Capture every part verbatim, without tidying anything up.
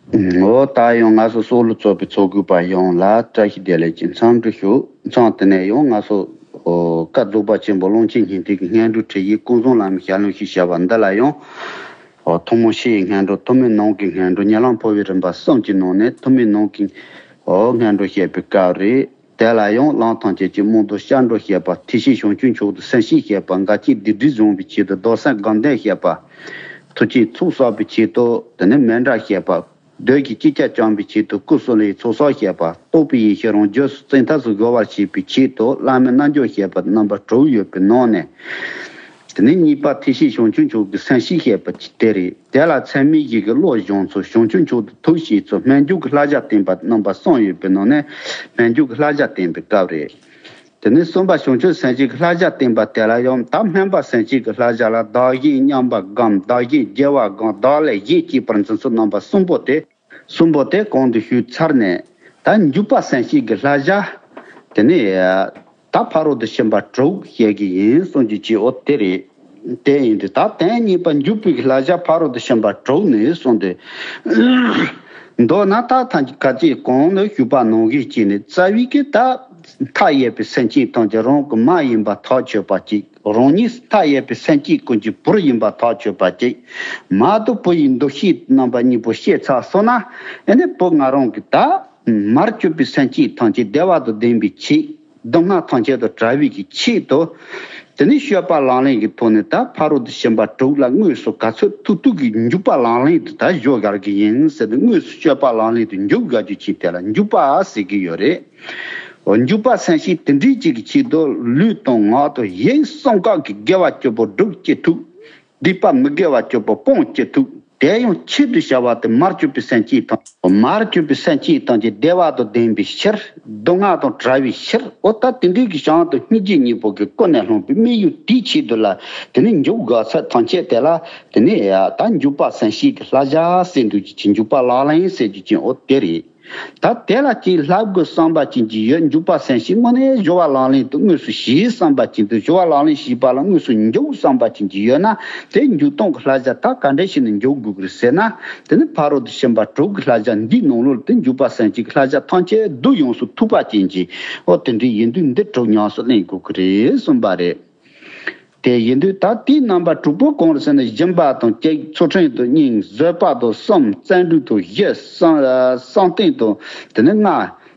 འོ་ད་ཡང་ང་ཚོ་སྲོག་བླུ་ཚོགས་པའི་ཚོགས་དགོས་པ་ཡོངས་ལ་བཀྲ་ཤིས་བདེ་ལེགས་ཀྱི་འཚམས་འདྲི་ཞུ། མཚམས་དེ་ནས་ཡང་ང་ཚོ་ཨོ་བཀའ་རྫོགས་པ་ཆེན་པོ་ཀློང་ཆེན་སྙིང་ཐིག་གི་སྔོན་འགྲོའི་ཁྲིད་ཡིག་ཀུན་བཟང་བླ་མའི་ཞལ་ལུང་ཞེས་བྱ་བ་འདི་ལ་ཡང་ཨོ་ཐུན་མོང་ཕྱི་ཡི་སྔོན་འགྲོ། ཐུན་མོང་ནང་གི་སྔོན་འགྲོ། ཉེ་ལམ་འཕོ་བའི་རིམ་པ་གསུམ་གྱི་ནང་ནས་ཐུན་མོང་ནང་གི་ཨོ་སྔོན་འགྲོ་བཤད་པའི་སྐབས་རེད། དེ་ལ་ཡང་གླང་ཐམས་ཅད་ཀྱི་རྨོངས་དོན་སྐྱབས་འགྲོ་བཤད་པ། ཐེག་ཆེན་བྱང་ཆུབ་མཆོག་ཏུ་སེམས་བསྐྱེད་བཤད་པ། འགལ་རྐྱེན་སྡིག་སྒྲིབ་སྦྱོང་བའི་ཆེད་དུ་རྡོར་སེམས་སྒོམ་བཟླས་བཤད་པ། ཐུགས་བསྐྱེད་ཚོགས་བསགས་པའི་ཆེད་དུ་དེ་ནས་མཎྜལ་བཤད་པ། འདོད་ཀྱི་ཅི་བྱ་བཅོམ་པའི་ཆེད་དུ་སྐུ་གསུམ་ལ་ཚོགས་བསགས་བཤད་པ། རྟོགས་པའི་ཡེ་ཤེས་རང་རྒྱུད་སུ་བཙན་ཐབས་སུ་གོ་བར་བྱེད་པའི་ཆེད་དུ་བླ་མའི་རྣལ་འབྱོར་བཤད་པ། རྣམ་པ་དྲུག་ཡོད་པའི་ནང་ནས། དེ་ནས་གཉིས་པ་ཐེག་ཆེན་བྱང་ཆུབ་མཆོག་གི་སེམས་བསྐྱེད་བཤད་པ་དེ་རེད། དེ་ལ་ཚད་མེད་བཞི་གི་བློ་སྦྱོང་ཚུལ། བྱང་ཆུབ་མཆོག་ཏུ་ཐུགས་བསྐྱེད་ཚུལ། སྨོན་འཇུག་གི་བསླབ་བྱ་བསྟན་པ། རྣམ་པ་གསུམ་ཡོད་པའི་ནང་ནས་སྨོན་འཇུག་གི་བསླབ་བྱ་བསྟན་པའི་སྐབས་རེད། དེ་ནས་གསུམ་པ་བྱང་ཆུབ་སེམས་བསྐྱེད་ཀྱི་བསླབ་བྱ་བསྟན་པ་དེ་ལ་ཡང་ད་སྨོན་པ་སེམས་བསྐྱེད་ཀྱི་བསླབ་བྱ་ལ་བདག་གཞན་མཉམ་པར་བསྒོམ། བདག་གཞན་བརྗེ་བར་བསྒོམ། བདག་ལས་གཞན་གཅེས་པར་འཛིན་ཚུལ། རྣམ་པ་གསུམ་པོ་དེ། གསུམ་པོ་དེ་གོང་དུ་ཞུས་ཚར་ནས། ད་འཇུག་པ་སེམས་བསྐྱེད་ཀྱི་བསླབ་བྱ། དེ་ནས་ད་ཕ་རོལ་ཏུ་ཕྱིན་པ་དྲུག་བཤད་ཀྱི་ཡིན་གསུངས་རྒྱུ་ཅིག་འོ་དེ་རེད། དེ་ཡིན་དུས་ད་དོན་གཉིས་པ་འཇུག་པའི་བསླབ་བྱ་ཕ་རོལ་ཏུ་ཕྱིན་པ་དྲུག་ནས་གསུངས་ཏེ། མདོར་ན་ད་ཐམས་ཅད་ག་ཅིག་གོང་ནས་ཞུས་པ་ནང་བཞིན་བྱས་ནས་རྩ་བའི་གི་ད་མཐའ་ཡས་པའི་སེམས་ཅན་ཐམས་ཅད་རང་གི་མ་ཡིན་པ་ཐག་ཆོད་པ་ཅིག། རང་ཉིད་མཐའ་ཡས་པའི་སེམས་ཅན་ཀུན་གྱི་བུ་ཡིན་པ་ཐག་ཆོད་པ་ཅིག། མ་དང་བུ་ཡི་འདུ་ཤེས་རྣམ་པ་གཉིས་པོ་ཤེས་ཚར་སོང་ན། ཨེ་ནི་བུ་ང་རང་གི་ད་མར་གྱུར་པའི་སེམས་ཅན་ཐམས་ཅད་བདེ་བ་དང་ལྡན་པའི་ཆེད། སྡུག་བསྔལ་ཐམས་ཅད་དང་བྲལ་བའི་གི་ཆེད་དུ། དེ་ནས་སྤྱོད་པ་ལག་ལེན་གྱི་ཐོག་ནས་ད་ཕ་རོལ་ཏུ་ཕྱིན་པ་དྲུག་ལ་དངོས་སུ་ག་ཚོད་ཐུབ་ཐུབ་ཀྱིས་འཇུག་པ་ལག་ལེན་དུ་ད་འཇུག་དགོས་ཀྱི་ཡིན་ཟེར་ནས། དངོས་སུ་སྤྱོད་པ་ལག་ལེན་དུ་འཇུག་དགོས་རྒྱུ་ཅིག་དེ་ལ་འཇུག་པ་ཟེར་གྱི་ཡོད་རེད། འོ་འཇུག་པ་སེམས་བསྐྱེད་དེ་འདྲའི་ཅིག་གི་ཆེད་དུ་ལུས་དང་ངག་དང་ཡིད་གསུམ་ཀ་གི་དགེ་བ་བཅུ་པོ་སྒྲུབ་ཅི་ཐུབ། སྡིག་པ་མི་དགེ་བ་བཅུ་པོ་སྤོང་ཅི་ཐུབ། དེ་ཡང་ཆེད་དུ་བྱ་བ་དེ་མར་གྱུར་པའི་སེམས་བསྐྱེད་དང་། མར་གྱུར་པའི་སེམས་བསྐྱེད་ཐམས་ཅད་བདེ་བ་དང་ལྡན་པའི་ཕྱིར། སྡུག་བསྔལ་དང་བྲལ་བའི་ཕྱིར། འོ་ད་དེ་འདྲའི་གི་བྱང་དུ་སྙིང་རྗེ་གཉིས་པོ་གི་ཀུན་ནས་བསླངས་པའི་དམིགས་ཡུལ་དེའི་ཆེད་དུ་ལ་དེ་ནི་འཇུག་དགོས་ཚད་ཐམས་ཅད་དེ་ལ་དེ་ནི་ད་འཇུག་པ་སེམས་བསྐྱེད་ཀྱི་བསླབ་བྱ་ཟེར་འདུག་ཅིང་། འཇུག་པ་ལག་ལེན་ཟེར་རྒྱུ་ཅིག་འོ་དེ་རེད། ད་དེ་ལ་ཅིག་བསླབ་དགོས་བསམ་པ་ཅན་གྱི་ཡོད། འཇུག་པ་སེམས་བསྐྱེད་དངོས་གནས་སྦྱོར་བ་ལག་ལེན་དུ་དངོས་སུ་བྱེད་བསམ་པ་ཅན་དུ། སྦྱོར་བ་ལག་ལེན་བྱེད་པ་ལ་དངོས་སུ་འཇུག་བསམ་པ་ཅན་གྱི་ཡོད་ན། དེ་འཇུག་སྟངས་ཀྱི་བསླབ་བྱ་ད་ག་འདྲ་བྱས་ནས་འཇུག་དགོས་ཀྱི་རེད་ཟེར་ན། དེ་ནི་ཕ་རོལ་ཏུ་ཕྱིན་པ་དྲུག་གི་བསླབ་བྱ་འདིའི་ནང་ལོགས་དེ་འཇུག་པ་སེམས་བསྐྱེད་ཀྱི་བསླབ་བྱ་ཐམས་ཅད་བསྡུ་ཡོངས་སུ་ཐུབ་པ་ཅན་གྱི་འོ་དེ་འདྲའི་ཡིན་དུས་འདི་དྲུག་ཉམས་སུ་ལེན་དགོས་ཀྱི་རེད་གསུངས་པ་རེད། དེ་ཡིན་དུས་ད་དེའི་རྣམ་པ་དྲུག་པོ་གང་རེད་ཟེར་ན། སྦྱིན་པ་དང་གཅིག། ཚུལ་ཁྲིམས་དང་གཉིས། བཟོད་པ་དང་གསུམ། བརྩོན་འགྲུས་དང་བཞི། བསམ་བསམ་གཏན་དང་དེ་ནི་ལྔ།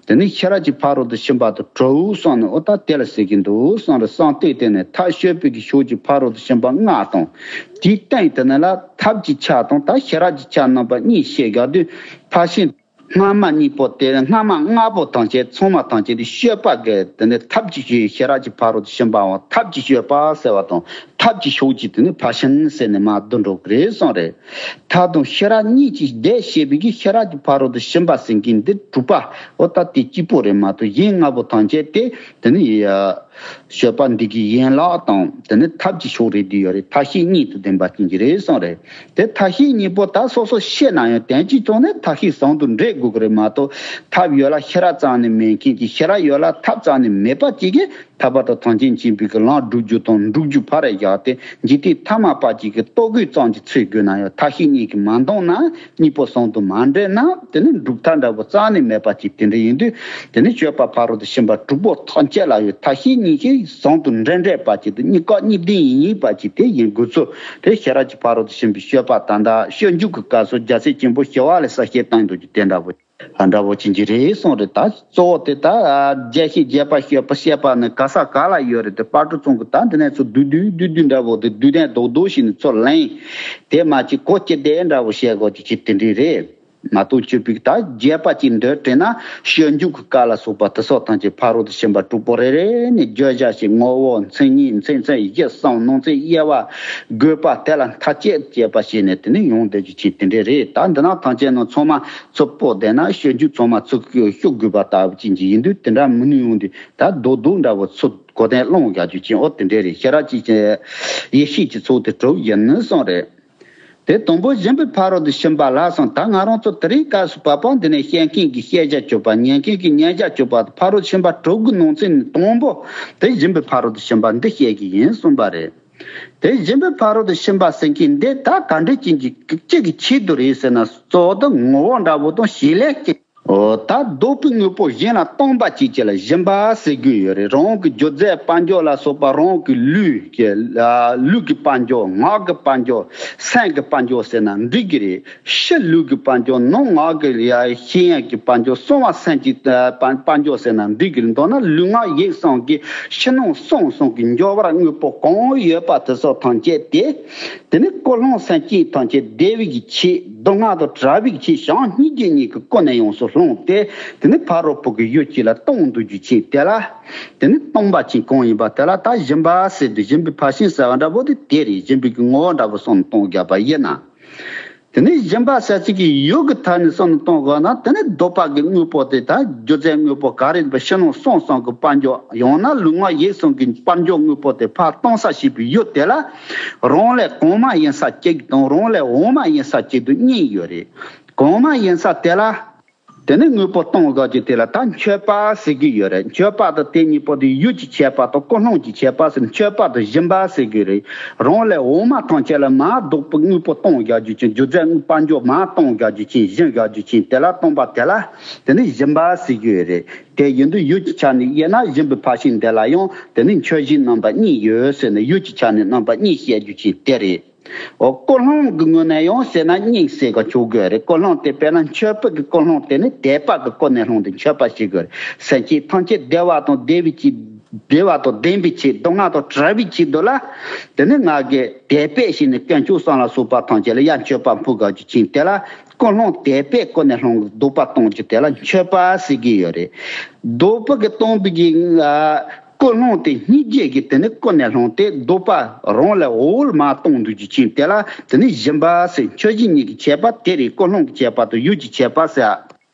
དེ་ནི་ཤེས་རབ་ཀྱི་ཕ་རོལ་ཏུ་ཕྱིན་པ་དང་དྲུག་གསུངས་ནས། འོ་ད་དེ་ལ་ཟེར་གྱི་འདུག་གསུངས་རེད། བསམ་གཏན་དེ་ནི་ཐབས་སྤྱོད་པའི་གི་ཕྱོགས་ཀྱི་ཕ་རོལ་ཏུ་ཕྱིན་པ་ལྔ་དང་། དེའི་སྟེང་དེ་ནི་ལ་ཐབས་ཀྱི་ཆ་དང་ད་ཤེས་རབ་ཀྱི་ཆ་རྣམ་པ་གཉིས་བཤད་དགོས་དུས། ཕར་ཕྱིན། སྔ་མ་གཉིས་པོ་དེ། སྔ་མ་ལྔ་པོ་ཐམས་ཅད་ཚང་མ་ཐམས་ཅད་དེ་སྤྱོད་པ་གི་དེ་ནི་ཐབས་ཀྱི་ཤེས་རབ་ཀྱི་ཕ་རོལ་ཏུ་ཕྱིན་པའམ་ཐབས་ཀྱི་སྤྱོད་པ་ཟེར་བ་དང་། ཐབས་ཀྱི་ཕྱོགས་ཀྱི་དེ་ནི་ཕར་ཕྱིན་ཟེར་ནས་མར་བསྡུ་འགྲོ་གི་རེད་གསུངས་རེད། ཐབས་དང་ཤེས་རབ་གཉིས་ཀྱིས་བསྡུས་བཤད་པའི་གི་ཤེས་རབ་ཀྱི་ཕ་རོལ་ཏུ་ཕྱིན་པ་ཟེར་མཁན་འདི་དྲུག་པ་འོ་ད་དེ་གཅིག་པོ་རེད་མ་གཏོགས། གཞན་ལྔ་པོ་ཐམས་ཅད་དེ་དེ་ནི་ཡ། སྤྱོད་པ་འདི་གི་ཡན་ལག་དང་དེ་ནི་ཐབས་ཀྱི་ཕྱོགས་རེད་བསྡུས་ཡོད་རེད། ཐབས་ཤེས་གཉིས་དང་ལྡན་པ་ཅན་གྱི་རེད་གསུངས་རེད། དེ་ཐབས་ཤེས་གཉིས་པོ་ད་སོ་སོ་ཤེས་ན་ཡང་དོན་གཅིག་ཐོག་ནས་ཐབས་ཤེས་ཟུང་དུ་འབྲེལ་དགོས་ཀྱི་རེད་མ་གཏོགས། ཐབས་ཡོད་ལ་ཤེས་རབ་རྩ་ནས་མེད་མཁན་གྱི། ཤེས་རབ་ཡོད་ལ་ཐབས་རྩ་ནས་མེད་པ་ཅིག་གིས་ཐར་པ་དང་ཐམས་ཅད་མཁྱེན་པའི་གི་ལམ་བསྒྲུབ་རྒྱུ་དང་འགྲུབ་རྒྱུ་ཕར་བཞག་སྟེ། འཇིག་རྟེན་ཐ་མལ་པ་ཅིག་གི་ལྟོ་གོས་ཙམ་གྱི་ཚོད་དགོས་ན་ཡང་། ཐབས་ཤེས་གཉིས་ཀྱིས་མ་འདང་ན། གཉིས་པོ་ཟུང་དུ་མ་འབྲེལ་ན། དེ་ནི་འགྲུབ་ཐབས་འདྲ་པོ་རྩ་ནས་མེད་པ་ཅིག་དེ་འདྲ་ཡིན་དུས། དེ་ནི་སྤྱོད་པ་ཕ་རོལ་ཏུ་ཕྱིན་པ་དྲུག་པོ་ཐམས་ཅད་ལ་ཡང་ཐབས་ཤེས་གཉིས་ཀྱིས་ཟུང་དུ་འབྲེལ་འབྲེལ་པ་ཅིག་དང་། གཉིས་ཀ་གཉིས་ལྡན་ཡིན་པ་ཅིག་དེ་ཡིན་དགོས་ཚུལ་དེ་ཤེས་རབ་ཀྱི་ཕ་རོལ་ཏུ་ཕྱིན་པའི་སྤྱོད་པ། ད་ལྟ་སྤྱོད་འཇུག་གི་སྐབས་སུ་རྒྱལ་སྲས་ཆེན་པོ་ཞི་བ་ལྷས་གསལ་བཤད་བཏང་འདུག་ཀྱི་དེ་འདྲ་པོ། ཨ་འདྲ་པོ་ཅན་གྱི་རེད་གསུངས་རེད། ད་གཙོ་བོ་དེ་ད་རྒྱས་བཤད་རྒྱས་པ་བཤད་པ་བཤད་པ་ནི་ག་ས་ག་ལ་ཡོད་རེད་དེ། དཔལ་སྤྲུལ་ཚང་གི་ད་འདི་ནས་ཚུར་བསྡུས་བསྡུས་བསྡུས་བསྡུས་འདྲ་པོ་དེ། བསྡུས་དོན་རྡོག་རྡོག་ཞིག་ནས་ཚུར་ལེན། དེ་མ་ཅིག་གོ་སྐྱེ་བསྡད་འདྲ་པོ་བཤད་དགོས་ཀྱི་ཅིག་དེ་འདྲ་རེད་མ་གཏོགས། སྤྱོད་པའི་ད་རྒྱས་པ་ཅིག་འདོད་དྲན་ན་སྤྱོད་འཇུག་གི་བཀའ་ལ་སོགས་པ་དེ་སོགས་ཐམས་ཅད་ཕ་རོལ་ཏུ་ཕྱིན་པ་དྲུག་པོ་རེ་རེ་ནས་བརྗོད་བྱ་ཞིག། ངོ་བོ། མཚན་ཉིད། མཚན་མཚོན། གཞི་གསུམ། ནང་ཚན། དབྱེ་བ། དགོས་པ། དེ་ལ་མཐའ་དཔྱད་བྱས་པ་བྱས་ནས་དེ་ནས་ཡོང་བསྡད་རྒྱུ་ཅིག་དེ་འདྲ་རེད། ད་འདི་ནང་ཐམས་ཅད་ནང་ཚང་མ་ཚུར་སྤོ་བསྡད་ན་སྤྱོད་འཇུག་ཚང་མ་ཚུར་ཤོག་དགོས་པ་ལྟ་བུ་ཅན་གྱི་ཡིན་དུས། དེ་འདྲ་མི་ནུས། ཡོང་དུས་ད་རྡོག་རྡོག་འདྲ་བོ་ཚུར་གོ་དོན་སློང་བཞག་རྒྱུ་ཅན་འོ་དེ་འདྲ་རེད། ཤེས་རབ་ཀྱི་ཡེ་ཤེས་ཀྱི་ཚོགས་དེ་དྲུག་ཡིན་ནི་གསུངས་རེད། དེ་དང་པོ་སྦྱིན་པའི་ཕ་རོལ་ཏུ་ཕྱིན་པ་ལ་སོང་། ད་ང་རང་ཚོ་དེ་རིང་སྐབས་སུ་བབ་པ་འདི་ནས་བཤད་མཁན་གྱི་བཤད་བྱ་སྤྱོད་པ། ཉན་མཁན་གྱི་ཉན་བྱ་སྤྱོད་པ། ཕ་རོལ་ཕྱིན་པ་དྲུག་གི་ནང་ཚན་དང་པོ་དེ་སྦྱིན་པའི་ཕ་རོལ་ཏུ་ཕྱིན་པ་འདི་བཤད་ཀྱི་ཡིན་གསུངས་པ་རེད། དེ་སྦྱིན་པའི་ཕ་རོལ་ཏུ་ཕྱིན་པ་ཟེར་མཁན་འདི་ད་ག་འདྲ་ཅན་གྱི་གཅིག་གི་ཆེད་དུ་རེད་ཟེར་ན། གཙོ་བོ་དེ་ངོ་བོ་འདྲ་བོ་དང་བྱེད་ལས་ཀྱི། འོ་ད་བཟློག་པའི་དངོས་པོ་གཞན་ལ་སྟོང་པ་ཅིག་བྱེད་ལ་སྦྱིན་པ་ཟེར་དགོས་ཡོད་རེད། རང་གི་རྒྱུ་རྫས་དཔལ་འབྱོར་ལ་སོགས་པ། རང་གི་ལུས་ཀྱི་ལུས་ཀྱི་དཔལ་འབྱོར། ངག་གི་དཔལ་འབྱོར། སེམས་ཀྱི་དཔལ་འབྱོར་ཟེར་ན་འགྲིག་གི་རེད། ཕྱི་ལུས་ཀྱི་དཔལ་འབྱོར། ནང་ངག་གི་ཡ་ཤེས་ཡོན་གྱི་དཔལ་འབྱོར། གསང་བ་སེམས་ཀྱི་ཨ་དཔལ་དཔལ་འབྱོར་ཟེར་ན་འགྲིག་གི་རེད། མདོར་ན་ལུས་ངག་ཡིད་གསུམ་གྱི་ཕྱི་ནང་གསང་གསུམ་གྱི་འབྱོར་བ་དངོས་པོ་གང་ཡོད་པ་དེ་ཚོ་ཐམས་ཅད་དེ། དེ་ནི་ཀུན་སློང་སེམས་ཅན་ཐམས་ཅད་བདེ་བའི་གི་ཆེད། སྡུག་བསྔལ་དང་བྲལ་བའི་གི་ཆེད། བྱམས་སྙིང་རྗེ་གཉིས་ཀྱི་སྒོ་ནས་ཡོངས་སུ་བསླངས་ཏེ། དེ་ནི་ཕ་རོལ་པོ་གི་ཡུལ་གཅིག་ལ་གཏོང་འདོད་རྒྱུ་ཅན་དེ་ལ། དེ་ནི་སྟོང་པ་ཅན་གང་ཡིན་པ་དེ་ལ་ད་སྦྱིན་པ་ཟེར་དུས། སྦྱིན་པའི་ཕར་ཕྱིན་ཟེར་བ་འདྲ་བོ་དེ་དེ་རེད། སྦྱིན་པའི་གི་ངོ་བོ་འདྲ་བོ་སོང་ནས་གཏོང་རྒྱག་པ་ཡིན་ན། དེ་ནས་སྦྱིན་པ་ཟེར་ཚིག་གི་ཡུལ་གྱི་ཐད་ནས་བསམ་བློ་གཏོང་དགོས་ན། དེ་ནས་བཟློག་པ་གི་དངོས་པོ་དེ་དང་རྒྱུ་རྫས་དངོས་པོ་ག་རེ་ཡིན་པ། ཕྱི་ནང་གསང་གསུམ་གྱི་དཔལ་འབྱོར། ཡང་ན་ལུས་ངག་ཡིད་གསུམ་གྱི་དཔལ་འབྱོར་དངོས་པོ་དེ་ཕར་གཏོང་ས་བྱེད་པའི་ཡུལ་དེ་ལ། རང་ལས་གོང་མ་ཡིན་ས་གཅིག་དང་རང་ལས་འོག་མ་ཡིན་ས་གཅིག་ཏུ་གཉིས་ཡོད་རེད། གོང་མ་ཡིན་ས་དེ་ལ། དེ་ནས་དངོས་པོ་གཏོང་དགོས་ཀྱི་དེ་ལ་ད་མཆོད་པ་ཟེར་གྱི་ཡོད་རེད། མཆོད་པ་དང་དེ་གཉིས་པོ་དེ་ཡུལ་གྱི་ཁྱད་པར་དང་ཀུན་སློང་གི་ཁྱད་པར་ཟེར། མཆོད་པ་དང་སྦྱིན་པ་ཟེར་གྱི་རེད། རང་ལས་འོག་མ་ཐམས་ཅད་ལ་མར་བཟློག་པའི་དངོས་པོ་གཏོང་རྒྱག་རྒྱུ་ཅན། རྒྱུ་རྫས་དཔལ་འབྱོར་མར་གཏོང་རྒྱག་རྒྱུ་ཅན། སྦྱིན་རྒྱག་རྒྱུ་ཅན་དེ་ལ་སྟོན་པ་དེ་ལ་དེ་ནི་སྦྱིན་པ་ཟེར་གྱི་ཡོད་རེད། དེ་ཡིན་དུས་ཡུལ་གྱི་ཆ་ནས་དབྱེ་ན། སྦྱིན་པའི་ཕར་ཕྱིན་འདི་ལ་ཡང་དེ་ནི་མཆོད་སྦྱིན་རྣམ་པ་གཉིས་ཡོད་ཟེར་ནས། ཡུལ་གྱི་ཆ་ནས་རྣམ་པ་གཉིས་བཤད་རྒྱུ་ཅན་དེ་རེད། འོ་ཀུན་སློང་གི་ངོས་ནས་ཡང་བཤད་ན་གཉིས་ཟེར་ག་ཆོག་གི་རེད། ཀུན་སློང་དེ་དཔེར་ན་མཆོད་པ་གི་ཀུན་སློང་དེ་ནི་དད་པ་གི་སྒོ་ནས་བསླངས་ཏེ་མཆོད་པ་བྱེད་དགོས་རེད། སེམས་ཅན་ཐམས་ཅད་བདེ་བ་དང་ལྡན་པའི་ཆེད། བདེ་བ་དང་ལྡན་པའི་ཆེད། སྡུག་བསྔལ་དང་བྲལ་བའི་ཆེད་དུ་ལ། དེ་ནི་ང་གིས་དད་པས་བྱས་ནས་དཀོན་མཆོག་གསུམ་ལ་སོགས་པ་ཐམས་ཅད་ལ་ཡར་མཆོད་པ་ཕུལ་དགོས་རྒྱུ་ཅན་དེ་ལ། ཀུན་སློང་དད་པའི་སྒོ་ནས་བསླངས་བཟློག་པ་གཏོང་རྒྱུ་དེ་ལ་མཆོད་པ་ཟེར་གྱི་ཡོད་རེད། བཟློག་པ་གི་གཏོང་པའི་གི་ཨ། ཀུན་སློང་དེ་སྙིང་རྗེ་གིས་དེ་ནི་ཀུན་ནས་བསླངས་ཏེ། བཟློག་པ་རང་ལས་འོག་མ་གཏོང་འདོད་རྒྱུ་ཅན་དེ་ལ་དེ་ནི་སྦྱིན་པ་ཟེར། མཆོད་སྦྱིན་གཉིས་ཀྱི་ཁྱད་པར་དེ་རེད། ཀུན་སློང་གི་ཁྱད་པར་དང་ཡུལ་གྱི་ཁྱད་པར་ཟེར།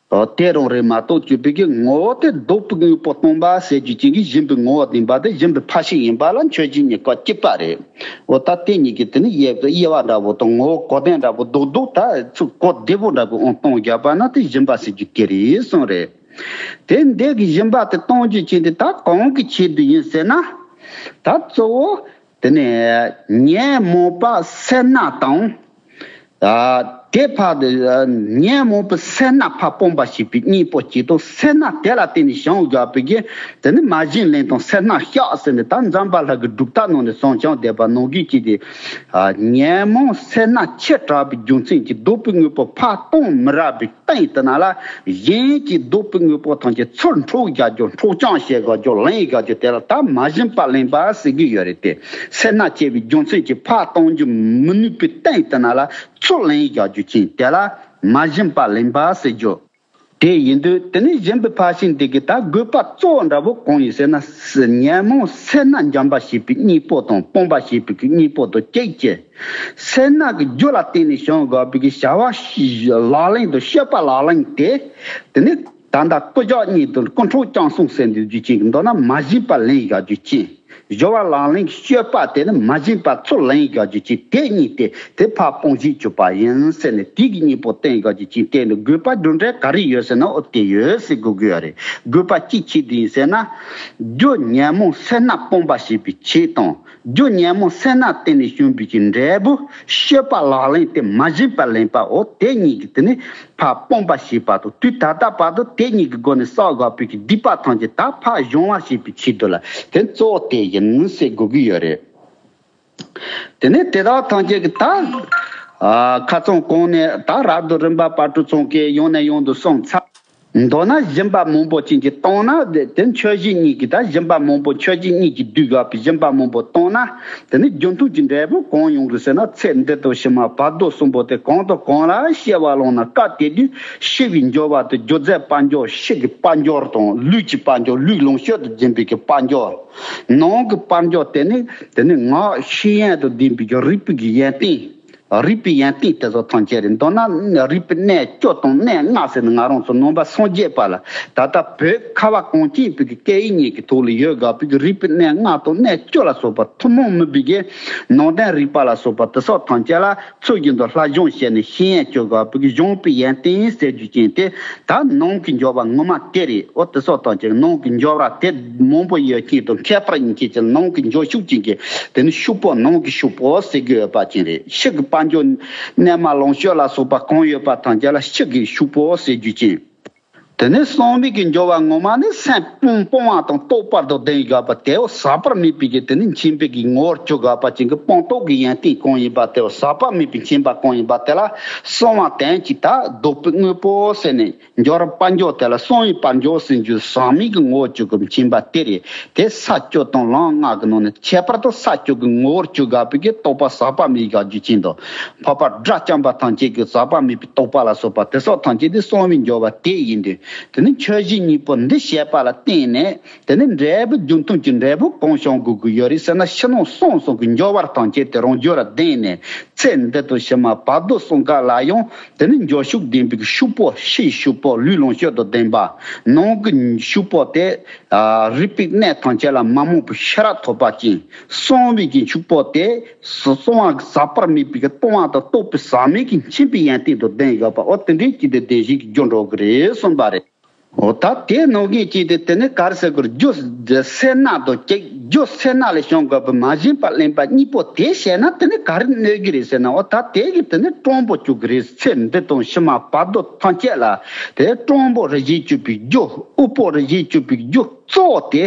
དེ་རང་རེད་མ་གཏོགས་སྤྱོད་པའི་གི་ངོ་བོ་དེ་བཟློག་པའི་དངོས་པོ་སྟོན་པ་ཟེར་རྒྱུ་ཅན་གྱི་སྦྱིན་པའི་ངོ་བོ་ལྡན་པ་དེ་སྦྱིན་པའི་ཕར་ཕྱིན་ཡིན་པ་ལ་མཆོད་སྦྱིན་གཉིས་ཀ་གཅིག་པ་རེད། འོ་ད་དེ་གཉིས་ཀྱི་དེ་ནི་དབྱེ་དབྱེ་བ་འདྲ་བོ་དང་ངོ་བོ་གོ་དོན་འདྲ་བོ་རྡོག་རྡོག་ད་ཚུར་གོ་བདེ་པོ་འདྲ་བོ་འོང་གཏོང་རྒྱག་པ་ན་དེ་སྦྱིན་པ་ཟེར་རྒྱུ་དེ་རེད་གསུངས་རེད། དེ་འདྲའི་གི་སྦྱིན་པ་དེ་གཏོང་རྒྱུ་ཅན་དེ་ད་གང་གི་ཆེད་དུ་ཡིན་ཟེར་ན། ད་གཙོ་བོ་དེ་ནས་ཉོན་མོངས་པ་སེར་སྣ་དང་། ཨ་དེ་ཕར་དེ་ཉོན་མོངས་པ་སེར་སྣ་ཕར་སྤོང་བ་ཞེས་པའི་གཉིས་པོ་གཅིག་དང་། སེར་སྣ་དེ་ལ་བརྟེན་ནས་བྱུང་དགོས་པའི་གི་དེ་ནི་མ་བྱིན་ལེན་དང་སེར་སྣ་བཤགས་ཟེར་ནས། ད་འཛམ་བྷ་ལ་གི་སྒྲུབ་ཐབས་ནང་ནས་གསུངས་བྱུང་བསྡད་པ་ནང་བཞིན་གྱི་དེ། ཨ་ཉོན་མོངས་སེར་སྣ་ཆེ་དྲགས་པའི་རྒྱུ་མཚན་གྱིས་བཟློག་པའི་དངོས་པོ་ཕར་གཏོང་མི་རག་པའི་སྟེང་དེ་ན་ལ། གཞན་གྱིས་བཟློག་པའི་དངོས་པོ་ཐམས་ཅད་ཚུར་འཕྲོག་རྒྱག་རྒྱུ། འཕྲོག་བཅོམ་བྱེད་དགོས་རྒྱུ། ལེན་དགོས་རྒྱུ་དེ་ལ་ད་མ་བྱིན་པ་ལེན་པ་ཟེར་གྱི་ཡོད་རེད་དེ། སེར་སྣ་ཆེ་བའི་རྒྱུ་མཚན་གྱིས་ཕར་གཏོང་རྒྱུ་མི་ནུས་པའི་སྟེང་དེ་ན་ལ་ཚུར་ལེན་དགོས་རྒྱུ་ཅན་དེ་ལ་མ་བྱིན་པ་ལེན་པ་ཟེར་རྒྱུ། དེ་ཡིན་དུས་དེ་ནི་སྦྱིན་པའི་ཕར་ཕྱིན་དེ་གི་ད་དགོས་པ་གཙོ་བོ་འདྲ་བོ་གང་ཡིན་ཟེར་ན། ཉོན་མོངས་སེར་སྣ་འཇོམས་པ་ཞེས་པའི་གཉིས་པོ་དང་སྤོང་བ་ཞེས་པའི་གི་གཉིས་པོ་དང་གཅིག་བྱས། སེར་སྣ་གི་རྒྱུ་ལ་བརྟེན་ནས་བྱུང་དགོས་པའི་གི་བྱ་བ་ལག་ལེན་དང་སྤྱོད་པ་ལག་ལེན་དེ། དེ་ནི་ད་ལྟ་རྐུ་བཅོམ་གཉིས་དང་རྐུ་འཕྲོག་བཅོམ་གསུམ་ཟེར་འདི་རྒྱུ་ཅན་གྱི་མདོར་ན་མ་བྱིན་པ་ལེན་དགོས་རྒྱུ་ཅན། སྦྱོར་བ་ལག་ལེན་གྱི་སྤྱོད་པ་དེ་ནི་མ་བྱིན་པ་ཚུར་ལེན་དགོས་རྒྱུ་ཅན། དེ་གཉིས་དེ་དེ་ཕར་སྤོང་བྱེད་བཅུག་པ་ཡིན་ཟེར་ནས། དེ་གི་གཉིས་པོ་བསྟན་དགོས་རྒྱུ་ཅན། དེ་ནི་དགོས་པ་རྒྱུ་འབྲས་ག་རེ་ཡོད་ཟེར་ན། འོ་དེ་ཡོད་ཟེར་དགོས་ཀྱི་ཡོད་རེད། དགོས་པ་ཅི་ཆེད་དུ་ཡིན་ཟེར་ན། རྒྱུ་ཉོན་མོངས་སེར་སྣ་སྤོང་བ་ཞེས་པའི་ཆེད་དང་། རྒྱུ་ཉོན་མོངས་སེར་སྣ་བརྟེན་ནས་བྱུང་བའི་གི་འབྲས་བུ་སྤྱོད་པ་ལག་ལེན་དེ་མ་བྱིན་པ་ལེན་པ། འོ་དེ་གཉིས་ཀྱི་དེ་ནི་ཕར་སྤོང་བ་ཞེས་པ་དང་། དུས་ད་ལྟ་བར་དུ་དེ་གཉིས་ཀྱི་སྒོ་ནས་བསགས་དགོས་པའི་གི་སྡིག་པ་ཐམས་ཅད་ད་ཕར་སྦྱོང་བ་ཞེས་པའི་ཆེད་དུ་ལ་དེ་གཙོ་བོ་དེ་ཡིན་ཟེར་དགོས་ཀྱི་ཡོད་རེད། དེ་ནས་དེ་དག་ཐམས་ཅད་ཀྱི་ད་ཨ་ཁ་ཚང་གོང་ནས་ད་རབ་ཏུ་རིམ་པ་བར་དུ་ཚང་གི་ཡང་ནས་ཡང་དུ་གསུངས་ཚར། མདོར་ན་སྦྱིན་པ་མང་པོ་ཅན་གྱི་གཏོང་ན། དེ་མཆོད་སྦྱིན་གཉིས་ཀྱི་ད་སྦྱིན་པ་མང་པོ། མཆོད་སྦྱིན་གཉིས་ཀྱིས་བསྡུས་དགོས་པའི་སྦྱིན་པ་མང་པོ་གཏོང་ན། དེ་ནི་རྒྱུ་མཐུན་གྱི་འབྲས་བུ་གང་ཡོང་གི་ཟེར་ན། ཚེ་འདི་དང་ཕྱི་མ་བར་དོ་གསུམ་པོ་དེ་གང་དང་གང་ལ་སྐྱེ་བ་བླངས་ན། སྐབས་དེ་དུས་ཕྱི་བའི་འབྱོར་བ་དེ་རྒྱུ་རྫས་དཔལ་འབྱོར། ཕྱི་གི་དཔལ་འབྱོར་དང་ལུས་ཀྱི་དཔལ་འབྱོར། ལུས་ལོངས་སྤྱོད་དུ་སྦྱིན་པའི་གི་དཔལ་འབྱོར། ནང་གི་དཔལ་འབྱོར་དེ་ནི་དེ་ནི་ངག་ཤེས་ཡོན་དང་ལྡན་པའི་གི་རིག་པའི་གི་ཡོན་ཏན། རུས་པའི་ཡོན་ཏན་དེ་ཚོ་ཐམས་ཅད་རེད། མདོར་ན་རུས་པའི་གནས་བཅུ་དང་གནས་ལྔ་ཟེར་ནས་ང་རང་ཚོ་ནང་པ་སངས་རྒྱས་པ་ལ་ད་ལྟ་བོད་ཁ་བ་གངས་ཅན་པའི་གི་སྐད་ཡིག་གཉིས་ཀྱི་ཐོག་ལ་ཡོད་དགོས་པའི་གི་རུས་པའི་གནས་ལྔ་དང་གནས་བཅུ་ལ་སོགས་པ་ཐུན་མོང་མིན་པའི་གི་ནང་བསྟན་རིག་པ་ལ་སོགས་པ་དེ་སོགས་ཐམས་ཅད་ལ་ཚུལ་བཞིན་དུ་སློབ་སྦྱོང་བྱས་ནས་ཤེས་ཡོན་སྤྱོད་དགོས་པའི་གི་གཞུང་པའི་ཡོན་ཏན་ཟེར་རྒྱུ་ཅན་དེ་ད་ནང་གི་འབྱོར་བ་ངོ་མ་དེ་རེད། འོ་དེ་སོགས་ཐམས་ཅད་ནང་གི་འབྱོར་བ་དེ་མང་པོ་ཡོད་ཅིང་དང་ཁྱད་པར་ཡིན་ཅིང་ནང་གི་འབྱོར་ཕྱུག་ཅན་གྱི་དེ་ནི་ཕྱུག་པོ་ནང་གི་ཕྱུག་པོ་ཟེར་དགོས་ཡོད་པ་ཅན་རེད། ཕྱི་གི་དཔལ་འབྱོར་གནས་མལ་ལོངས་སྤྱོད་ལ་སོགས་པ་གང་ཡོད་པ་ཐམས་ཅད་ལ་ཕྱི་གི་ཕྱུག་པོ་ཟེར་རྒྱུ་ཅན། དེ་ནས་གསང་བའི་གི་འབྱོར་བ་ངོ་མ་ནི་སེམས་སྤོང་སྤོང་བ་དང་རྟོགས་པ་དང་ལྡན་ཡོད་པ་དེའོ་ཟག་པར་མེད་པའི་གི་དེ་ནི་མཁྱེན་པའི་གི་ངོ་བོར་གྱུར་དགོས་པ་ཅན་གྱི་སྤངས་རྟོགས་ཀྱི་ཡོན་ཏན་གང་ཡིན་པ་དེའོ་ཟག་པ་མེད་པའི་མཁྱེན་པ་གང་ཡིན་པ་དེ་ལ་གསང་བ་དོན་གྱི་ད་བདུག་སྤོས་དངོས་པོ་ཟེར་ནས། འབྱོར་པ་འབྱོར་དེ་ལ་གསང་བའི་དཔལ་འབྱོར་ཟེར་རྒྱུ་ཟག་མེད་ཀྱི་ངོ་བོ་བཅུ་གི་མཁྱེན་པ་དེ་རེད། དེ་ས་བཅུ་དང་ལམ་ལྔ་གི་ནང་ནས་ཁྱད་པར་དུ་ས་བཅུ་གི་ངོ་བོར་གྱུར་དགོས་པའི་གི་རྟོགས་པ་ཟག་པ་མེད་བཞག་རྒྱུ་ཅན་དང་། འཕགས་པ་དགྲ་བཅོམ་པ་ཐམས་ཅད་ཀྱི་ཟག་པ་མེད་པའི་རྟོགས་པ་ལ་སོགས་པ་དེ་སོགས་ཐམས་ཅད་དེ་གསང་བའི་འབྱོར་བ་དེ་ཡིན་དུས། དེ་ནི་ཆོས་བཞི་གཉིས་པོ་འདི་བཤད་པ་ལ་བརྟེན་ནས་དེ་ནི་འབྲས་བུ་རྒྱུ་མཐུན་གྱི་འབྲས་བུ་གང་བྱུང་དགོས་ཀྱི་ཡོད་རེད་ཟེར་ན་ཕྱི་ནང་གསང་གསུམ་གྱི་འབྱོར་བ་ཐམས་ཅད་དེ་རང་རྒྱུད་ལ་ལྡན་ནས་ཚེ་འདི་དང་ཕྱི་མ་བར་དོ་གསུམ་ཀ་ལ་ཡང་། དེ་ནི་འབྱོར་ཕྱུག་ལྡན་པའི་ཕྱུག་པོ་ཕྱིའི་ཕྱུག་པོ་ལུས་ལོངས་སྤྱོད་དང་ལྡན་པ། ནང་གི་ཕྱུག་པོ་དེ་རུས་པའི་གནས་ཐམས་ཅད་ལ་མ་རྨོངས་པའི་ཤེས་རབ་ཐོབ་པ་ཅན། གསང་བའི་གི་ཕྱུག་པོ་དེ་གསང་བ་ཟག་པར་མེད་པའི་གི་སྤོང་བ་དང་རྟོགས་པའི་ཟག་མེད་ཀྱི་མཁྱེན་པའི་ཡོན་ཏན་དང་ལྡན་ཡོད་པ། འོ་དེ་འདྲའི་ཅིག་དེ་བདེན་བཞི་གི་རྒྱུ་འགྲོ་གི་རེད་གསུངས་པ་རེད། འོ་ད་དེ་ནང་གི་ཅིག་དེ་དེ་ནི་ག་རེ་ཟེར་དགོས་རྒྱུ་སེར་སྣ་དང་ཅིག་རྒྱུ་སེར་སྣ་ལས་བྱུང་དགོས་པའི་མ་བྱིན་པ་ལེན་པ་གཉིས་པོ་དེ་བྱས་ན་དེ་ནི་ག་རེ་གནོད་ཀྱི་རེད་ཟེར་ན། འོ་ད་དེ་གི་དེ་ནི་སྤྲང་པོ་བཅུག་གི་རེད། ཚེ་འདི་དང་ཕྱི་མ་བར་དོ་ཐམས་ཅད་ལ་དེ་སྤྲང་པོ་རེ་བཞིན་བཅུག་པའི་རྒྱུ་དབུལ་པོ་རེ་བཞིན་བཅུག་པའི་རྒྱུ་གཙོ་བོ་དེ་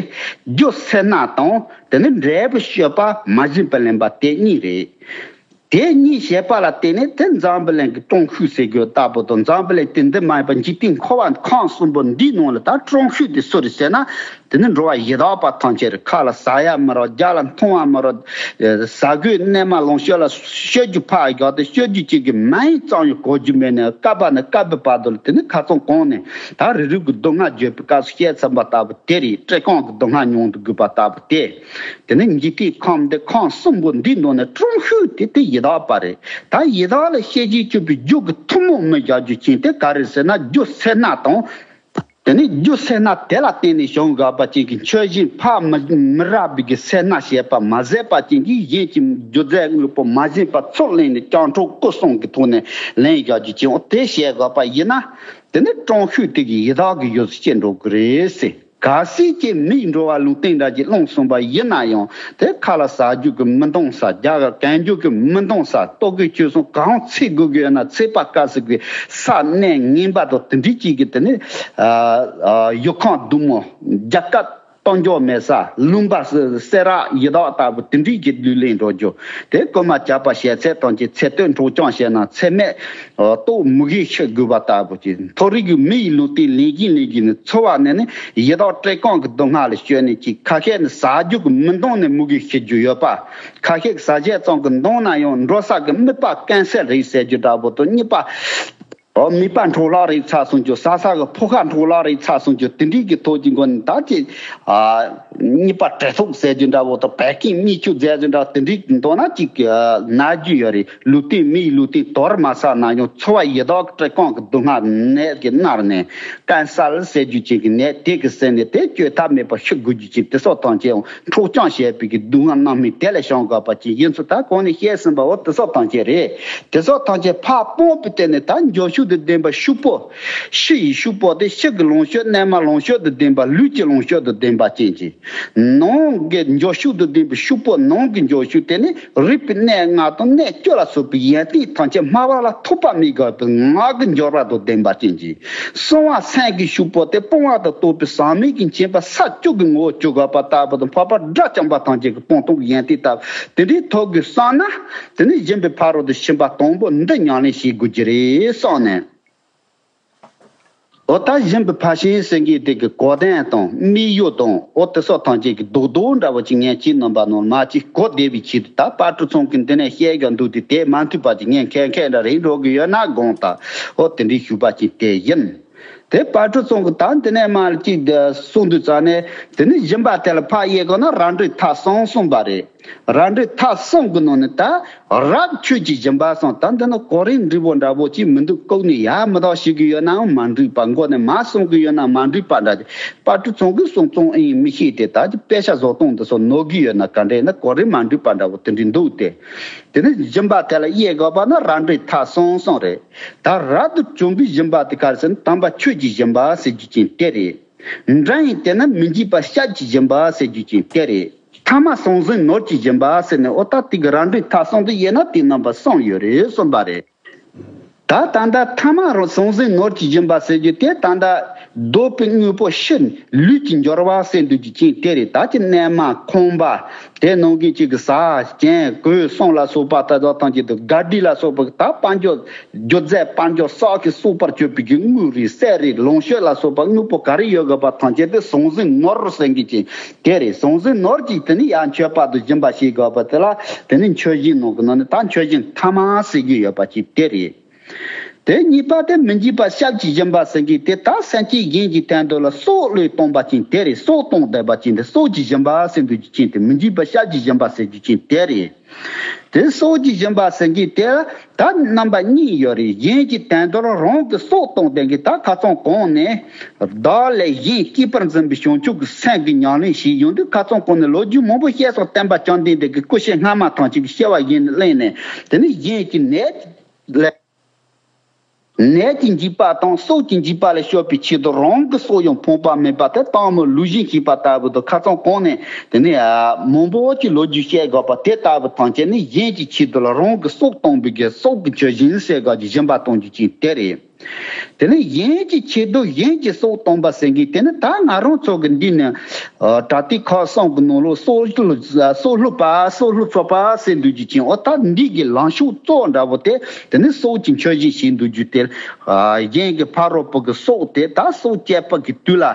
རྒྱུ་སེར་སྣ་དང་དེ་ནི་འབྲས་བུ་སྤྱོད་པ་མ་བྱིན་པ་ལེན་པ་དེ་གཉིས་རེད། དེ་གཉིས་བྱས་པ་ལ་བརྟེན་ནས་དེ་འཛམ་བུ་གླིང་གི་སྤྲང་ཤུས་ཟེར་དགོས་ལྟ་བུ་དང་། འཛམ་བུ་གླིང་དེ་འདི་མ་ཡིན་པ་འཇིག་རྟེན་འཁོར་བ་ཁམས་གསུམ་པོ་འདིའི་ནང་ལ་ད་སྤྲང་ཤུས་དེ་སུ་རེད་ཟེར་ན། དེ་ནི་འགྲོ་བ་ཡི་དྭགས་པ་ཐམས་ཅད་རེད། ཁ་ལ་ཟ་ཡ་མི་རག་རྒྱབ་ལ་འཐུང་བ་མི་རག་ཟ་དགོས་གནས་མལ་ལོངས་སྤྱོད་ལ་སྤྱོད་རྒྱུ་ཕར་བཞག་སྟེ་སྤྱོད་རྒྱུ་གཅིག་གི་མ་ཡིན་ཙམ་ཡང་གོ་རྒྱུ་མེད་ནས་སྐབས་བབ་ནས་སྐབས་བབ་བར་དུ་ལ་དེ་ནི་ཁ་ཚང་གང་ནས་ད་རིགས་རུས་ཀྱི་སྡུག་བསྔལ་བརྗོད་པའི་སྐབས་སུ་བཤད་ཚར་བ་ལྟ་བུ་དེ་རེད། བཀྲེས་སྐོམ་གྱི་སྡུག་བསྔལ་མྱོང་དུ་དགོས་པ་ལྟ་བུ་དེ། དེ་ནི་འཇིག་རྟེན་ཁམས་འདི་ཁམས་གསུམ་པོ་འདིའི་ནང་ནས་སྤྲང་ཤུས་དེ་དེ་ཡི་དྭགས་པ་རེད། ད་ཡི་དྭགས་ལ་སྐྱེ་བྱེད་བཅུག་པའི་རྒྱུ་གི་ཐུན་མོང་མི་བཞག་རྒྱུ་ཅན་དེ་ག་རེ་ཟེར་ན་རྒྱུ་སེར་སྣ་དང་། དེ་ནི་རྒྱུ་སེར་སྣ་དེ་ལ་བརྟེན་ནས་བྱུང་དགོས་པ་ཅན་གྱི་ཆོས་བཞིན་ཕར་མི་མི་རག་པའི་གི་སེར་སྣ་བྱེད་པ་མ་ཟད་པ་ཅན་གྱི་གཞན་གྱི་རྒྱུ་རྫས་དངོས་པོ་མ་བྱིན་པ་ཚུར་ལེན་ནས་སྤྱང་གྲུང་སྐུ་གསུང་གི་ཐོག་ནས་ལེན་བཞག་རྒྱུ་ཅན། འོ་དེ་བྱེད་དགོས་པ་ཡིན་ན་དེ་ནི་སྤྲང་ཤུས་དེ་གི་ཡི་དྭགས་ཀྱི་ཡུལ་སུ་སྐྱེ་འགྲོ་གི་རེད་ཟེར། གལ་སྲིད་ཀྱི་མིའི་འགྲོ་བ་ལུང་བསྟན་འདྲ་ཅིག་བླངས་སོང་བ་ཡིན་ན་ཡང་དེ་ཁ་ལ་ཟ་རྒྱུ་གི་མི་འདང་ས། རྒྱབ་ལ་གན་རྒྱུ་གི་མི་འདང་ས། ལྟོ་གོས་ཆོས་གསུམ་གང་ཚེ་དགོས་ཀྱི་ཡོད་ན་ཚེ་དཔག་དཀའ་སྲིད་ཀྱི་ས་གནས་ངན་པ་དང་དེ་འདྲའི་ཅིག་གི་དེ་ནི་ཨ་ཨ་ཡུལ་ཁམས་སྡུག་མོ། རྒྱལ་ཁབ་གཏོང་རྒྱུ་མེད་ས། ལུང་པ་སེ་སེ་ར་ཡི་དྭགས་ལྟ་བུ་དེ་འདྲའི་ཅིག་ལུས་ལེན་འགྲོ་རྒྱུ། དེ་རྐུན་མ་ཇག་པ་བྱས་ཚད་ཐམས་ཅད་ཚེ་སྟོད་འཕྲོག་རྐྱང་བྱས་ན་ཚེ་སྨད་ལྟོགས་མུ་གེ་ཤི་དགོས་པ་ལྟ་བུ་ཅིག་མཐོ་རིས་ཀྱི་མི་ཡི་ལུང་བསྟན་ལེན་གྱིན་ལེན་གྱིན་ནི་འཚོ་བ་ནས་ནི་ཡི་དྭགས་བཀྲེས་སྐོམ་གྱི་སྡུག་བསྔལ་ལ་སྤྱོད་ནས་ཅིག་ཁ་ཤས་ནི་ཟ་རྒྱུ་གི་མི་འདང་ནས་མུ་གེ་ཤི་རྒྱུ་ཡོད་པ། ཁ་ཤས་ཟ་བྱས་ཙང་གི་འདང་ན་ཡང་འགྲོ་ས་གི་དམིགས་པ་དཀོན་སེལ་རེད་ཟེར་རྒྱུ་འདྲ་པོ་དང་། གཉིས་པ། ཨོ་མིད་པ་འཕྲོ་བརླག་རེད་ཚར་སོང་རྒྱུ། ཟ་ས་གི་ཕོ་ཁ་འཕྲོ་བརླག་རེད་ཚར་སོང་རྒྱུ། དེ་འདྲའི་གི་ཐོག་གི་མགོ་ནས་ད་ཅིག་ཨ་གཉིས་པ་བྲེལ་ཐོག་ཟེར་རྒྱུ་འདྲ་པོ་དང་། བད་ཀན་རྨིག་ཆུ་ཟེར་རྒྱུ་འདྲ་དེ་འདྲའི་གི་འདང་ན་ཅིག་ན་རྒྱུ་ཡོད་རེད། ལུས་རྟེན་མིའི་ལུས་རྟེན་དོར་མ་ཟ་ན་ཡང་འཚོ་བ་ཡི་དྭགས་བཀྲེས་སྐོམ་གྱི་སྡུག་བསྔལ་ནད་ཀྱིས་མནར་ནས་ཀན་སར་ཟེར་རྒྱུ་ཅིག་གི་ནད་དེ་གི་ཟེར་ནས་དེ་བཅོས་ཐབས་མེད་པར་ཤི་དགོས་རྒྱུ་ཅིག་དེ་སོགས་ཐམས་ཅད་ཡང་འཕྲོག་རྐྱང་བྱས་པའི་གི་སྡུག་བསྔལ་རྣམ་སྨིན་དེ་ལས་བྱུང་དགོས་པ་ཅིག་ཡིན་ཚུལ་ད་གོང་ནས་བཤད་ཟིན་པ་འོ་དེ་སོགས་ཐམས་ཅད་རེད། དེ་སོགས་ཐམས་ཅད་ཕར་སྤངས་པའི་སྟེང་ནས་ད་འབྱོར་ཕྱུག་དང་ལྡན་པ་ཕྱུག་པོ། ཕྱི་ཡི་ཕྱུག་པོ་དེ་ཕྱི་གི་ལོངས་སྤྱོད་གནས་མལ་ལོངས་སྤྱོད་དང་ལྡན་པ། ལུས་ཀྱི་ལོངས་སྤྱོད་དང་ལྡན་པ་ཅན་གྱི། ནང་གི་འབྱོར་ཕྱུག་དང་ལྡན་པའི་ཕྱུག་པོ་ནང་གི་འབྱོར་ཕྱུག་དེ་ནི་རུས་པའི་གནས་ལྔ་དང་གནས་བཅུ་ལ་སོགས་པའི་ཡོན་ཏན་ཐམས་ཅད་སྨྲ་བ་ལ་ཐོགས་པ་མེད་དགོས་པའི་ངག་གི་འབྱོར་བ་དང་ལྡན་པ་ཅན་གྱི། གསང་བ་སེམས་ཀྱི་ཕྱུག་པོ་དེ་སྤོང་བ་དང་རྟོགས་པའི་ཟག་མེད་ཀྱི་མཁྱེན་པ་ས་བཅུ་གི་ངོ་བོ་བཅུག་དགོས་པ་ལྟ་བུ་དང་། འཕགས་པ་དགྲ་བཅོམ་པ་ཐམས་ཅད་ཀྱི་སྤངས་རྟོགས་ཀྱི་ཡོན་ཏན་ལྟ་བུ་དེ་འདྲའི་ཐོག་གི་བསམ་ན། དེ་ནི་སྦྱིན་པའི་ཕ་རོལ་ཏུ་ཕྱིན་པ་དང་པོ་འདི་ཉམས་ལེན་བྱེད་དགོས་ཀྱི་རེད་བསམ་ནས། འོ་ད་སྦྱིན་པའི་ཕ་ཤུལ་ཟེར་མཁན་དེ་གི་གོ་དོན་དང་དམིགས་ཡུལ་དང་། འོ་དེ་སོགས་ཐམས་ཅད་ཀྱི་རྡོག་རྡོག་འདྲ་བོ་ཅིག་ངས་ཁྱེད་རྣམ་པ་ནང་མ་ཅིག་གོ་བདེ་བའི་ཆེད་དུ་ད་དཔལ་སྤྲུལ་ཚང་གི་འདི་ནས་བཤད་དགོས་འདུག་སྟེ། དེ་མ་མཐུན་པ་ཅིག་ངས་མཁས་མཁས་འདྲ་རེད་འགྲོ་གི་ཡོད་ན་དགོངས་དག་འོ་དེ་འདྲའི་ཞུས་པ་ཅིག་དེ་ཡིན། དེ་དཔལ་སྤྲུལ་ཚང་གིས་ད་འདི་ནས་མར་གཅིག་གསུངས་དུས་ཙང་ནས། དེ་ནས་སྦྱིན་པ་དེ་ལ་ཕར་དབྱེ་དགོས་ན་རབ་འབྲིང་ཐ་གསུམ་གསུངས་པ་རེད། རབ་འབྲིང་ཐ་གསུམ་གྱི་ནང་ནས་ད་རབ་ཆོས་ཀྱི་སྦྱིན་པ་གསུམ། ད་འདི་ནི་གོ་རིམ་འགྲིག་པོ་འདྲ་པོ་ཅིག་མི་འདུག་ལྐུགས་ནས་ཡར་མི་དག་ཞུ་གི་ཡོད་ནའང་མ་འགྲིག་པ། མགོ་ནས་མར་གསུང་གི་ཡོད་ན་མ་འགྲིག་པ་འདྲ། དཔལ་སྤྲུལ་ཚང་གིས་གསུང་གཙང་ཨེ་ཡིན་མི་ཤེས་ཏེ། ད་དཔེ་ཆ་བཟོ་སྟངས་འདི་ཚོ་ནོར་གི་ཡོད་ན་ག་འདྲ་ཡིན་ན། གོ་རིམ་མ་འགྲིག་པ་འདྲ་པོ་དེ་འདྲ་འདུག་སྟེ། དེ་ནས་སྦྱིན་པ་དེ་ལ་དབྱེ་དགོས་པ་ན་རབ་འབྲིང་ཐ་གསུམ་གསུམ་རེད། ད་རབ་ཏུ་བྱུང་བའི་སྦྱིན་པ་དེ་ག་རེ་ཟེར་ན། དམ་པ་ཆོས་ཀྱི་སྦྱིན་པ་ཟེར་རྒྱུ་ཅན་དེ་རེད། འབྲིང་ཡིན་དེ་ན་མི་འཇིགས་པ་ཞབས་ཀྱི་སྦྱིན་པ་ཟེར་རྒྱུ་ཅན་དེ་རེད། ཐ་མ་ཟང་ཟིང་ནོར་གྱི་སྦྱིན་པ་ཟེར་ནས། འོ་ད་དེ་གི་རབ་འབྲིང་ཐ་གསུམ་དུ་དབྱེ་ན་དེ་རྣམ་པ་གསུམ་ཡོད་རེད་གསུངས་པ་རེད། ད་ད་ལྟ་ཐ་མ་རུ་ཟང་ཟིང་ནོར་གྱི་སྦྱིན་པ་ཟེར་རྒྱུ་དེ། ད་ལྟ་འདོད་པའི་དངོས་པོ་ཕྱིར་ལུས་ཀྱི་འབྱོར་བ་ཟེར་འདུག་རྒྱུ་ཅན་དེ་རེད། ད་ཅི་གནས་མལ་ཁང་པ། དེ་ནང་གི་ཅིག་གི་ཟ་གྱོན་གོས་གསུམ་ལ་སོགས་པ། ད་དག་ཐམས་ཅད་དུ་དགའ་སྡིག་ལ་སོགས་པ། ད་དཔལ་འབྱོར་རྒྱུ་རྫས་དཔལ་འབྱོར་བསགས་ཀྱི་བསགས་པར་གྱུར་པའི་གི་དངུལ་རེད། གསེར་རེད། ལོངས་སྤྱོད་ལ་སོགས་པ་དངོས་པོ་ག་རེ་ཡོད་དགོས་པ་ཐམས་ཅད་དེ་ཟང་ཟིང་ནོར་ཟེར་གྱི་ཅིག་དེ་རེད། ཟང་ཟིང་ནོར་གྱིས་དེ་ནི་ཡང་མཆོད་པ་དང་སྦྱིན་པ་བྱེད་དགོས་པ་དེ་ལ། དེ་ནི་མཆོད་སྦྱིན་ནང་གི་ནང་ནས་ད་མཆོད་སྦྱིན་ཐ་མ་ཟེར་གྱི་ཡོད་པ་ཅིག་དེ་རེད། དེ་གཉིས་པ་དེ་མི་འཇིགས་པ་ཞབས་ཀྱི་སྦྱིན་པ་ཟེར་གྱི་དེ། ད་སེམས་ཅན་གཞན་གྱི་དོན་དུ་ལ་སྲོག་བློས་གཏོང་བ་ཅན་དེ་རེད། སྲོག་གཏོང་བསྡད་པ་ཅན་དེ་སྲོག་གི་སྦྱིན་པ་ཟེར་འདུག་རྒྱུ་ཅན་དེ། མི་འཇིགས་པ་ཞབས་ཀྱི་སྦྱིན་པ་ཟེར་རྒྱུ་ཅན་དེ་རེད། དེ་སྲོག་གི་སྦྱིན་པ་ཟེར་གྱི་དེ་ད་རྣམ་པ་གཉིས་ཡོད་རེད། གཞན་གྱི་དོན་དུ་ལ་རང་གི་སྲོག་གཏོང་བསྡད་གྱི། ད་ཁ་སང་གོང་ནས་བདག་ལས་གཞན་གཅེས་པར་འཛིན་པའི་བྱང་ཆུབ་ཀྱི་སེམས་ཀྱི་ཉམས་ལེན་བྱས་ཡོང་དུས། ཁ་སང་གོང་ནས་ལོ་རྒྱུས་མང་པོ་བཤད་སོང་། སྟོན་པ་བཅོམ་ལྡན་འདས་ཀྱི་སྐུ་ཞབས་སྔ་མ་ཐམས་ཅད་ཀྱི་སྐྱེ་བ་བཞེས་ནས་གླེང་ནས། དེ་ནི་གཞན་གྱི་ནད་ལས། ནད་ཀྱི་འཇིགས་པ་དང་སྲོག་གི་འཇིགས་པ་ལས་སྐྱོབ་པའི་ཆེད་དུ་རང་གི་སྲོག་ཡང་ཕངས་པ་མེད་པ་དེ་དང་མོ་ལུས་སྦྱིན་བྱས་པ་ལྟ་བུ་དང་། ཁ་སང་གོང་ནས་དེ་ནས་མང་པོ་ཅིག་ལོ་རྒྱུས་བཤད་དགོས་པ་དེ་ལྟ་བུ་ཐམས་ཅད་ནི་གཞན་གྱི་ཆེད་དུ་ལ་རང་གི་སྲོག་གཏོང་བའི་གི་སྲོག་གི་མཆོད་སྦྱིན་ཟེར་དགོས་ཀྱི་སྦྱིན་པ་གཏོང་རྒྱུ་ཅན་དེ་རེད། དེ་ནས་གཞན་གྱི་ཆེད་དུ་གཞན་གྱི་སྲོག་གཏོང་བ་ཟེར་གྱི་དེ་ནི་ད་ང་རང་ཚོ་གི་འདི་ནས་ཨ་དྲ་ཐོག་ཁག་གསུམ་གྱི་ནང་ལོགས་སྲོག་སྲོག་བླུ་བ། སྲོག་བླུ་ཚོགས་པ་ཟེར་འདུག་རྒྱུ་ཅན། འོ་ད་འདི་གི་ལངས་ཕྱོགས་གཙོ་བོ་འདྲ་པོ་དེ། དེ་ནི་སྲོག་གི་མཆོད་སྦྱིན་བྱེད་འདུག་རྒྱུ་དེ། ཨ་གཞན་གྱི་ཕ་རོལ་པོ་གི་སྲོག་དེ་ད་སྲོག་བཅད་པ་གི་དུས་ལ།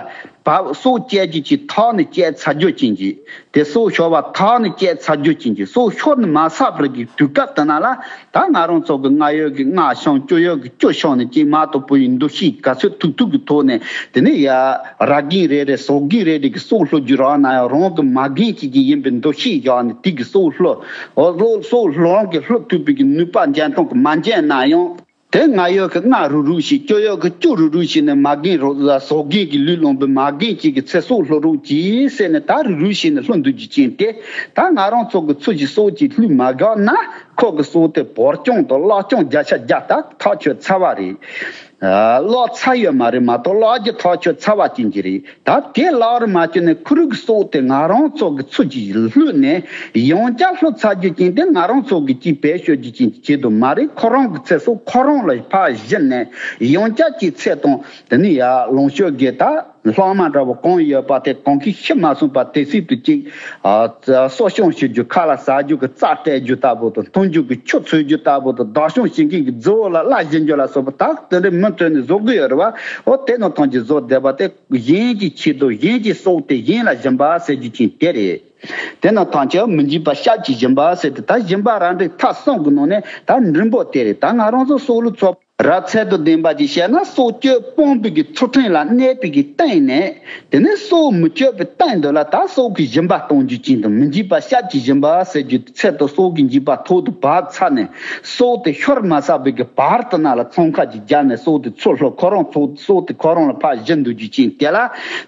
བབ། སྲོག་བཅད་རྒྱུ་ཅིག་ཐོག་ནས་བཅད་ཚར་རྒྱུ་ཅན་གྱི། དེ་སྲོག་ཤོར་བ་ཐོག་ནས་བཅད་ཚར་རྒྱུ་ཅན་གྱི། སྲོག་ཤོར་ནས་མ་ཚར་བར་གྱི་དུས་སྐབས་དེ་ན་ལ། ད་ང་རང་ཚོ་གི་ལྔ་ཡོད་ཀྱི་ལྔ་ཤོར། བཅུ་ཡོད་ཀྱི་བཅུ་ཤོར་ནས་ཅིག་མ་དོ་པོ་ཡི་འདུ་ཤེས་ག་ཚོད་ཐུག་ཐུག་གི་ཐོག་ནས། དེ་ནས་ཡ་ར་རྒན་རེ་རེ་ཟོག་རྒན་རེ་རེ་གི་སྲོག་བླུ་རྒྱུ་རག་ན་ཡང་། རང་གི་མ་རྒན་ཅིག་གི་ཡིན་པའི་འདུ་ཤེས་བཞག་ནས་དེ་གི་སྲོག་བླུ། འོ་སྲོག་སྲོག་རང་གི་བླུ་ཐུབ་པའི་གི་ནུས་པ་འཇོན་ཐང་གི་མ་འཇོན་ན་ཡང་། དེ་ལྔ་ཡོད་ཀྱི་ལྔ་རུག་རུག་བྱས། བཅུ་ཡོད་ཀྱི་བཅུ་རུག་རུག་བྱས་ནས། མ་རྒན་རོ་ཟོག་རྒན་གྱི་ལུས་བླངས་པའི་མ་རྒན་གཅིག་གི་ཚེ་སྲོག་བླུ་རོགས་གྱིས་ཟེར་ནས། ད་རུག་རུག་བྱས་ནས་བླུ་འདུག་རྒྱུ་ཅན་དེ། ད་ང་རང་ཚོ་གི་ཚུར་གྱི་སྲོག་གཅིག་བླུས་མ་དགོས་ན། ཁོ་གི་སྲོག་དེ་བོར་རྐྱང་དང་བརླག་རྐྱང་བརྒྱ་ཆ་བརྒྱ་ད་ཐག་ཆོད་ཚར་བ་རེད། ཨ་བརླག་ཚར་ཡོད་མ་རེད་མ་གཏོགས། བརླག་རྒྱུ་ཐག་ཆོད་ཚར་བ་ཅན་གྱི་རེད། ད་དེ་བརླག་རུ་མ་བཅུག་ནས་ཁོ་རང་གི་སྲོག་དེ་ང་རང་ཚོ་གི་ཚུར་གྱིས་བླུས་ནས་ཡང་བསྐྱར་བླུ་ཚར་རྒྱུ་ཅན་དེ། ང་རང་ཚོ་གི་གཅིག་བེད་སྤྱོད་རྒྱུ་ཅན་གྱི་ཆེད་དུ་མ་རེད། ཁོ་རང་གི་ཚེ་སྲོག་ཁོ་རང་ལ་ཕར་གཞན་ནས་ཡང་བསྐྱར་གྱི་ཚེ་དང་དེ་ནས་ཡར་ལོངས་སྤྱོད་དགེ་ད་ལྷག་མ་འདྲ་བོ་གང་ཡོད་པ་དེ་གང་གི་ཤི་མ་སོང་བ་དེ་སྲིད་དུ་གཅིག་ཨ་གསོ་སྐྱོང་བྱེད་རྒྱུ། ཁ་ལ་ཟ་རྒྱུ་གི་རྩྭ་སྤྲད་རྒྱུ་ལྟ་བུ་དང་། འཐུང་རྒྱུ་གི་ཆུ་འཚོལ་རྒྱུ་ལྟ་བུ་དང་། བདག་སྐྱོང་བྱེད་མཁན་གྱི་རྫི་བོ་ལ་བླ་བྱིན་རྒྱུ་ལ་སོགས་པ་ད་དེ་འདྲའི་མུ་མཐུད་ནས་བཟོ་གི་ཡོད་རེད་བ། འོ་དེ་རྣམས་ཐམས་ཅད་བཟོ་བསྡད་པ་དེ། གཞན་གྱི་ཆེད་དུ་གཞན་གྱི་སྲོག་དེ་གཞན་ལ་སྦྱིན་པ་ཟེར་རྒྱུ་ཅན་དེ་རེད། དེ་རྣམས་ཐམས་ཅད་མི་འཇིགས་པ་ཞབས་ཀྱི་སྦྱིན་པ་ཟེར་ཏེ། ད་སྦྱིན་པ་རབ་འབྲིང་ཐ་གསུམ་གྱི་ནང་ནས་ད་འབྲིང་པོ་དེ་རེད། ད་ང་རང་ཚོ་སྲོག་བླུ་ཚོགས་རབ་ཚད་དང་ལྡན་པ་ཅིག་བཤད་ན། སྲོག་གཅོད་སྤོང་བའི་གི་ཚུལ་ཁྲིམས་ལ་གནས་པའི་གི་སྟེང་ནས། དེ་ནས་སྲོག་མི་གཅོད་པའི་སྟེང་དུ་ལ་ད་སྲོག་གི་སྦྱིན་པ་གཏོང་རྒྱུ་ཅན་དང་། མི་འཇིགས་པ་ཞབས་ཀྱི་སྦྱིན་པ་ཟེར་རྒྱུ་ཚད་དུ་སྲོག་གི་འཇིགས་པ་ཐོག་ཏུ་བབས་ཚར་ནས། སྲོག་དེ་ཤོར་མ་ཚར་བའི་གི་བར་དུ་ན་ལ་ཚོང་ཁ་ཅིག་བརྒྱབ་ནས། སྲོག་དེ་ཚུར་བླུ། ཁོ་རང་ཚོ་སྲོག་དེ་ཁོ་རང་ལ་ཕར་བྱིན་འདུག་རྒྱུ་ཅན་དེ་ལ།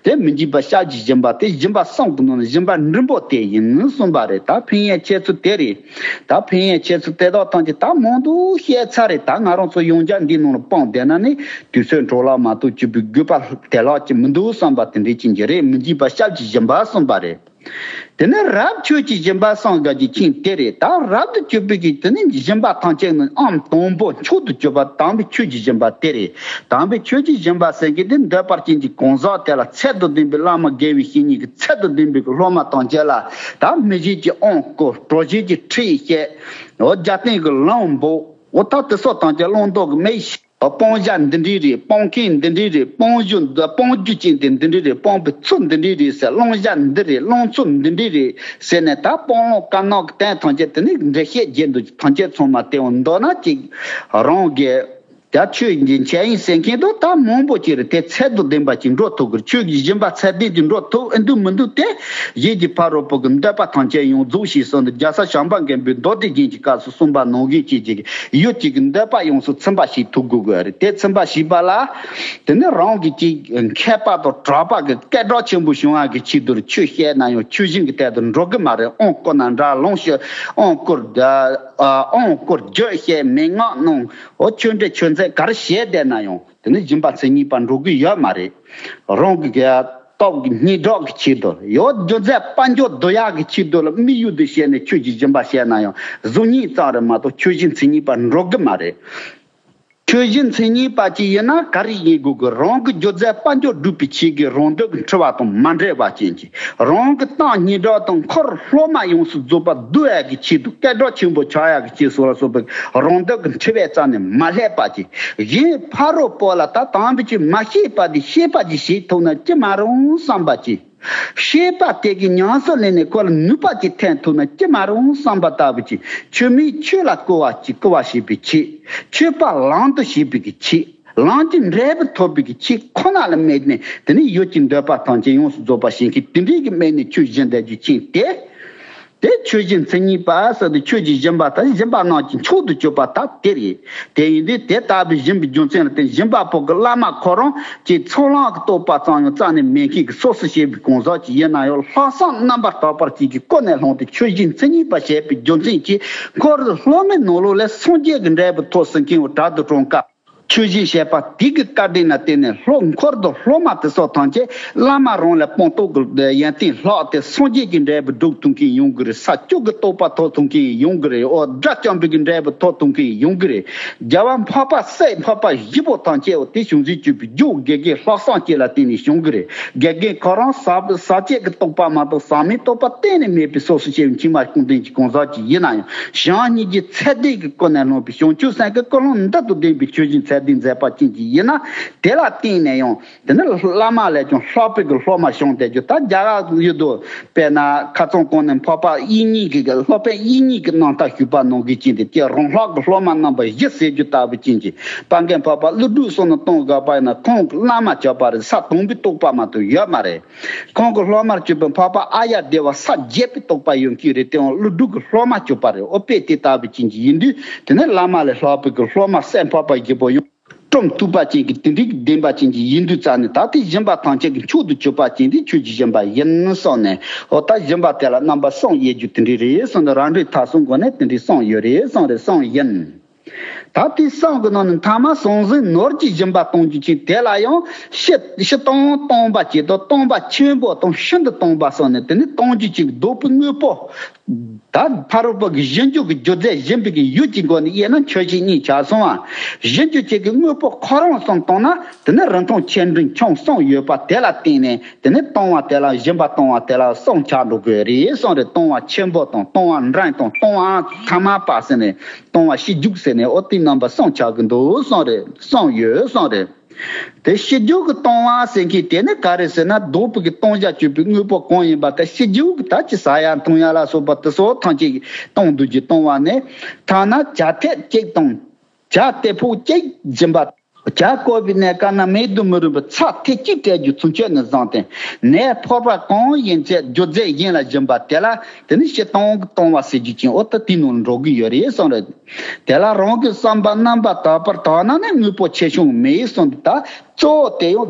དེ་མི་འཇིགས་པ་ཞབས་ཀྱི་སྦྱིན་པ་དེ། སྦྱིན་པ་གསུམ་གྱི་ནང་ནས་སྦྱིན་པ་འབྲིང་པོ་དེ་ཡིན་གསུངས་པ་རེད། ད་ཕན་ཡོན་འཆད་ཚུལ་དེ་རེད། ད་ཕན་ཡོན་འཆད་ཚུལ་དེ་དག་ཐམས་ཅད་ད་མང་དུ་བཤད་ཚར་རེད། ད་ང་རང་ཚོ་ཡང་བསྐྱར་འདིའི་ནང་ལ་སྤུངས་བསྡད་ན་ནི་དུས་ཚོད་འཕྲོ་བརླག་མ་གཏོགས་བྱེད་པའི་དགོས་པ་དེ་ལགས་ཀྱི་མི་འདུག་བསམ་པ་དེ་འདྲའི་ཅན་གྱི་རེད། མི་འཇིགས་པ་ཞབས་ཀྱི་སྦྱིན་པ་གསུངས་པ་རེད། དེ་ནས་རབ་ཆོས་ཀྱི་སྦྱིན་པ་གསུངས་དགོས་རྒྱུ་ཅན་དེ་རེད། ད་རབ་ཏུ་གྱུར་པའི་གི་དེ་ནི་སྦྱིན་པ་ཐམས་ཅད་ནི་ཨང་དང་པོ་མཆོག་ཏུ་གྱུར་པ་དམ་པའི་ཆོས་ཀྱི་སྦྱིན་པ་དེ་རེད། དམ་པའི་ཆོས་ཀྱི་སྦྱིན་པ་ཟེར་གྱི་དེ་འདོད་པ་ཅན་གྱི་གང་ཟག་དེ་ལ་ཚད་དང་ལྡན་པའི་བླ་མ་དགེ་བའི་བཤེས་གཉེན་གྱི་ཚད་དང་ལྡན་པའི་གི་སློབ་མ་དང་བཅས་ལ། ད་མི་བཞེད་ཀྱི་དབང་བསྐུར། གྲོགས་བྱེད་ཀྱི་ཁྲིད་བཤད། འོ་རྒྱབ་རྟེན་གྱི་ལུང་འབོགས། འོ་ད་དེ་སོགས་དང་བཅས་བླང་དོར་གྱི་དམིགས་བཤད། སྤང་བྱ་འདི་འདྲའི་རེད། སྤང་མཁན་འདི་འདྲའི་རེད། སྤང་རྒྱུ་འདི། སྤང་རྒྱུ་ཅན་དེ་འདི་འདྲའི་རེད། སྤོང་བའི་ཚུལ་འདི་འདྲའི་རེད་ཟེར། བླང་བྱ་འདི་རེད། བླང་ཚུལ་འདི་འདྲའི་རེད་ཟེར་ནས། ད་སྤང་བླང་བཀའ་གནང་གི་དོན་ཐམས་ཅད་དེ་ནི་འགྲེལ་བཤད་རྒྱས་འདུག་ཐམས་ཅད་ཚང་མ་དེ་འོ་མདོར་ན་ཅིག་རང་གི་ ད་ཆོས་ཀྱི་འཆད་ཡིན་ཟེར་མཁན་དུ་ད་མང་པོ་ཅིག་རེད། དེ་ཚད་དང་ལྡན་པ་ཅིག་འགྲོ་ཐུབ་དགོས། ཆོས་ཀྱི་སྦྱིན་པ་ཚད་ལྡན་ཅིག་འགྲོ་ཐུབ་ཨེ་འདུག་མི་འདུག་དེ་གཞན་གྱི་ཕ་རོལ་པོ་གི་འདོད་པ་ཐམས་ཅད་ཡོངས་རྫོགས་ཤིག་གསུངས་ནས། རྒྱལ་སྲས་བྱམས་པ་མགོན་པོས་མདོ་སྡེ་རྒྱན་གྱི་སྐབས་སུ་གསུངས་པ་ནང་བཞིན་བྱེད་ཅིག་ཡུལ་གཅིག་གི་འདོད་པ་ཡོངས་སུ་ཚིམ་པ་ཞིག་ཐུབ་དགོས་དགོས་རེད། དེ་ཚིམ་པ་ཞིག་པ་ལ་དེ་ནི་རང་གི་ཅིག་མཁས་པ་དང་གྲགས་པ་གི་སྐད་གྲགས་ཆེན་པོ་བྱུང་བ་གི་ཆེད་དུ་ཆོས་བཤད་ན་ཡང་ཆོས་བཞིན་གྱི་ཐད་དུ་འགྲོ་གི་མ་རེད། དབང་བསྐུར་ན་འདྲ་ལོངས་སྤྱོད་དབང་བསྐུར་དབང་བསྐུར་རྒྱུད་བཤད་མན་ངག་གནང་། འོ་ཆོས་འབྲེལ་ཆོས་མཛད་ག་རེ་བྱས་བསྡད་ན་ཡང་དེ་ནི་སྦྱིན་པ་མཚན་ཉིད་པ་འགྲོ་གི་ཡོད་མ་རེད། རང་གི་སྟོབས་ཀྱི་སྙན་གྲགས་ཀྱི་ཆེད་དུ་ཡང་རྒྱུ་མཚན་དཔལ་འབྱོར་བསྡུ་ཡག་གི་ཆེད་དུ་ལ་དམིགས་ཡུལ་དུ་བྱས་ནས་ཆོས་ཀྱི་སྦྱིན་པ་བྱས་ན་ཡང་གཟུགས་བརྙན་ཙམ་རེད་མ་གཏོགས་ཆོས་བཞིན་མཚན་ཉིད་པ་འགྲོ་གི་མ་རེད། ཆོས་བཞིན་མཚན་ཉིད་པ་ཅིག་ཡིན་ན་ག་རེ་ཡིན་དགོས་ཀྱི། རང་གི་རྒྱུ་མཚན་དཔལ་འབྱོར་སྒྲུབ་པའི་ཆེད་ཀྱི་རང་འདོད་ཀྱི་འཁྲི་བ་དང་མ་འབྲེལ་བ་ཅན་གྱི། རང་གི་ཏང་སྙན་གྲགས་དང་འཁོར་སློབ་མ་ཡོངས་སུ་རྫོགས་པ་བསྡུ་ཡག་གི་ཆེད་དུ་སྐད་གྲགས་ཆེན་པོ་ཆགས་ཡག་གི་ཆེད་སོགས་ལ་སོགས་པའི་རང་འདོད་ཀྱི་འཁྲི་བའི་རྩ་ནས་མ་སླེབས་པ་ཅིག་གཞན་ཕ་རོལ་པོ་ལ་ད་དམ་པའི་ཆོས་མ་ཤེས་པ་དེ་ཤེས་པ་ཅིག་བྱེད་ཐུབ་ན་ཅི་མ་རུང་བསམ་པ་ཅིག་ཤེས་པ་དེ་གི་ཉམས་སུ་ལེན་ནས་ཁོ་ལ་ནུས་པ་ཅིག་ཐོན་ཐུབ་ན་ཅི་མ་རུང་བསམ་པ་ལྟ་བུ་ཅིག་ཆོས་མིན་ཆོས་ལ་སྐུར་བ་ཅིག་སྐུར་བ་བྱེད་པའི་ཆེད། ཆོས་པ་ལམ་དུ་བྱེད་པའི་གི་ཆེད། ལམ་གྱི་འབྲས་བུ་ཐོབ་པའི་གི་ཆེད་ཁོ་ན་ལ་དམིགས་ནས་དེ་ནི་ཡུལ་གྱི་འདོད་པ་ཐམས་ཅད་ཡོངས་སུ་རྫོགས་པ་ཞིག་གི་དེ་འདྲའི་གི་དམིགས་ནས་ཆོས་བཞིན་དུ་རྒྱུ་ཅན་དེ། དེ་ཆོས་བཞིན་མཚན་ཉིད་པ་ཟེར་ཏེ་ཆོས་ཀྱི་སྦྱིན་པ་དང་སྦྱིན་པ་རྣམས་ཀྱི་མཆོག་ཏུ་གྱུར་པ་དག་དེ་རེད། དེ་ཡིན་དུས་དེ་ལྟ་བུའི་སྦྱིན་པའི་རྒྱུ་མཚན་ལ་བརྟེན་སྦྱིན་པ་པོ་གི་བླ་མ་ཁོ་རང་གི་ཚོགས་ལམ་གྱི་རྟོགས་པ་ཙམ་ཡང་རྩ་ནས་མེད་མཁན་གྱི་སོ་སོ་བྱེད་པའི་གང་ཟག་ཅིག་ཡིན་ན་ཡང་ལྷག་བསམ་རྣམ་པར་དག་པར་བསྐྱེད་ཀྱི་ཀུན་ནས་བསླངས་ཏེ་ཆོས་བཞིན་མཚན་ཉིད་པ་བྱས་པའི་རྒྱུ་མཚན་གྱིས་འཁོར་སློབ་མའི་ནང་ལོགས་ལས་སངས་རྒྱས་ཀྱི་འབྲས་བུ་ཐོབ་ཟིན་མཁན་བོ་དྲག་ཏུ་གྲོང་ཁ། ཆོས་བཞིན་བཤད་པ་དེ་གི་བཀའ་དྲིན་ལ་བརྟེན་ནས་སློབ་འཁོར་དང་སློབ་མ་དེ་སོགས་ཐམས་ཅད་བླ་མ་རང་ལ་སྤངས་རྟོགས་ཀྱི་ཡོན་ཏན་ལྷག་སྟེ་སངས་རྒྱས་ཀྱི་འབྲས་བུ་སྒྲུབ་ཐུབ་མཁན་ཡོང་གི་རེད། ས་བཅུ་གི་རྟོགས་པ་ཐོབ་ཐུབ་མཁན་ཡོང་གི་རེད། འོ་དགྲ་བཅོམ་པའི་གི་འབྲས་བུ་ཐོབ་ཐུབ་མཁན་ཡོང་གི་རེད། རྒྱལ་བ་འཕགས་པ་སྲས་འཕགས་པ་བཞི་པོ་ཐམས་ཅད་འོ་དེ་བྱུང་ཟིན་གྱུར་པའི་རྒྱུ་དགེ་རྒན་ལྷག་བསམ་བཅས་ལ་བརྟེན་ནས་བྱུང་གི་རེད། དགེ་རྒན་ཁོ་རང་ཟག་ཟག་བཅས་ཀྱི་རྟོགས་པ་མ་གཏོགས་ཟག་མེད་རྟོགས་པ་གཏན་ནས་མེད་པའི་སོ་སོ་སྐྱེ་བོ་མཆིལ་མ་སྐྱོན་ལྡན་གྱི་གང་ཟག་ཅིག་ཡིན་ན་ཡང་བྱམས་སྙིང་རྗེ་ཚད་ལྡན་གྱི་ཀུན་ནས་བསླངས་པའི་བྱང་ཆུབ་སེམས་ཀྱི་ཀུན་སློང་མདུན་དུ་ལྡན་པའི་ཆོས་བཞིན་ཚད་ལྡན་མཛད་པ་ཅན་ཅིག་ཡིན་ན་དེ་ལ་བརྟེན་ནས་ཡང་དེ་ནི་བླ་མ་ལས་ཀྱང་ལྷག་པའི་གི་སློབ་མ་བྱུང་བསྡད་རྒྱུ། ད་རྒྱ་གར་ཡུལ་དུ་དཔེར་ན་ཁ་སང་གོང་ནས་འཕགས་པ་དབྱིག་གཉེན་གྱི་སློབ་དཔོན་དབྱིག་གཉེན་གྱི་རྣམ་ཐར་ཞུས་པ་ནང་བཞིན་ཅན་དེ་སྐྱེ་རང་ལྷག་གི་སློབ་མ་རྣམ་པ་བཞི་ཟེར་རྒྱུ་ལྟ་བུ་ཅན་གྱི་དཔལ་ལྡན་འཕགས་པ་ཀླུ་སྒྲུབ་སོགས་ནི་གཏོང་དགོས་པ་ཡིན་ན་ཁོང་གི་བླ་མ་གྱུར་པ་རེད། ས་དང་པོའི་རྟོགས་པ་མ་གཏོགས་ཡོད་མ་རེད། ཁོང་གི་སློབ་མར་གྱུར་པའི་འཕགས་པ་ཨཱརྱ་དེ་བ་ས་བརྒྱད་པའི་རྟོགས་པ་ཡོད་མཁན་རེད། དེའང་ཀླུ་སྒྲུབ་ཀྱི་སློབ་མ་གྱུར་པ་རེད། ཨོ་དཔེ་དེ་ལྟ་བུ་ཅན་གྱི་ཡིན་དུས་དེ་ནི་བླ་མ་ལས་ལྷག་པའི་གི་སློབ་མ་སྲས་འཕགས་པ་བཞི་པོ་ཡང་སྒྲུབ་ཐུབ་པ་ཅན་གྱི་དེ་འདྲའི་གི་བདེན་པ་ཅན་གྱི་ཡིན་དུས་རྩ་ནས་ད་ལྟའི་སྦྱིན་པ་ཐམས་ཅད་ཀྱི་མཆོག་ཏུ་གྱུར་པ་ཅན་དེ་ཆོས་ཀྱི་སྦྱིན་པ་ཡིན་གསུངས་ནས། ཨོ་ད་སྦྱིན་པ་དེ་ལ་རྣམ་པ་གསུམ་དབྱེ་རྒྱུ་དེ་འདྲའི་རེད་གསུངས་ནས། རང་འགྲེལ་ཐ་གསུམ་སྒོ་ནས་དེ་འདྲའི་གསུངས་ཡོད་རེད་གསུངས་རེད་གསུངས་ཡིན། ད་དེ་གསུམ་གྱི་ནང་ནས་མཐའ་མ་ཟང་ཟིང་ནོར་གྱི་སྦྱིན་པ་གཏོང་རྒྱུ་ཅན་དེ་ལ་ཡང་ཕྱི་ཕྱི་གཏོང་སྟོང་པ་བྱེད་དོ། སྟོང་པ་ཆེན་པོ་དང་ཤིན་ཏུ་སྟོང་པ་སོགས་ནས་དེ་ནི་གཏོང་རྒྱུ་ཅན་གྱི་བདག་པོའི་དངོས་པོ། ད་ཕ་རོལ་པོ་གི་སྦྱིན་རྒྱུ་གི་རྒྱུ་རྫས་སྦྱིན་པའི་གི་ཡུལ་གྱི་སྒོ་ནས་དབྱེ་ན་མཆོད་བྱེད་གཉིས་ཆགས་སོང་བ། སྦྱིན་རྒྱུ་ཅན་གྱི་དངོས་པོ་ཁོ་རང་གསུམ་གཏོང་ན་དེ་ནི་རིན་ཐང་ཆེ་འབྲིང་ཆུང་གསུམ་ཡོད་པ་དེ་ལ་བརྟེན་ནས་དེ་ནི་གཏོང་བ་དེ་ལ་སྦྱིན་པ་གཏོང་བ་དེ་ལ་གསུམ་ཆགས་འགྲོ་དགོས་རེད་གསུངས་རེད། གཏོང་བ་ཆེན་པོ་དང་གཏོང་བ་འབྲིང་དང་གཏོང་བ་ཐ་མལ་པ་ཟེར་ནས། གཏོང་བ་ཕྱི་རྒྱུག་ཟེར་ནས་ཨོ་དེའི་རྣམ་པ་གསུམ་ཆགས་ཀྱི་འདུག་གསུངས་རེད། གསུངས་ཡོད་གསུངས་རེད། དེ་ཕྱི་རྒྱུག་གི་གཏོང་བ་ཟེར་མཁན་དེ་ནི་ག་རེ་ཟེར་ན་བདག་པོ་གི་གཏོང་བྱ་སྤྱོད་པའི་དངོས་པོ་གང་ཡིན་པ་དེ་ཕྱི་རྒྱུག་གི་ད་ཅི་ཟ་ཡ་འཐུང་ཡ་ལ་སོགས་པ་དེ་སོགས་ཐམས་ཅད་གཏོང་འདོད་ཀྱི་གཏོང་བ་ནི་ཐ་ན་བྱ་ཐབས་གཅིག་དང་བྱ་དེ་ཕོག་གཅིག་སྦྱིན་པ། བྱ་བཀོལ་བའི་གནས་སྐབས་ན་མེད་དུ་མི་རུང་བའི་ཚ་ཐིགས་གཅིག་སྤྲད་རྒྱུ་ཚུན་ཆད་ནས་བཟུང་སྟེ་ནད་ཕོག་པ་གང་ཡིན་ཚད་རྒྱུ་རྫས་གཞན་ལ་སྦྱིན་པ་དེ་ལ་དེ་ནི་ཕྱི་གཏོང་གི་གཏོང་བ་ཟེར་རྒྱུ་ཅན་ཨོ་ད་དེའི་ནང་འགྲོ་གི་ཡོད་རེད་གསུངས་རེད། དེ་ལ་རང་གི་བསམ་པ་རྣམ་པར་དག་པར་དག་ན་ནི་དངོས་པོ་ཆེ་ཆུང་མེད་གསུངས་འདུག་ད་གཙོ་བོ་དེ་ཡང་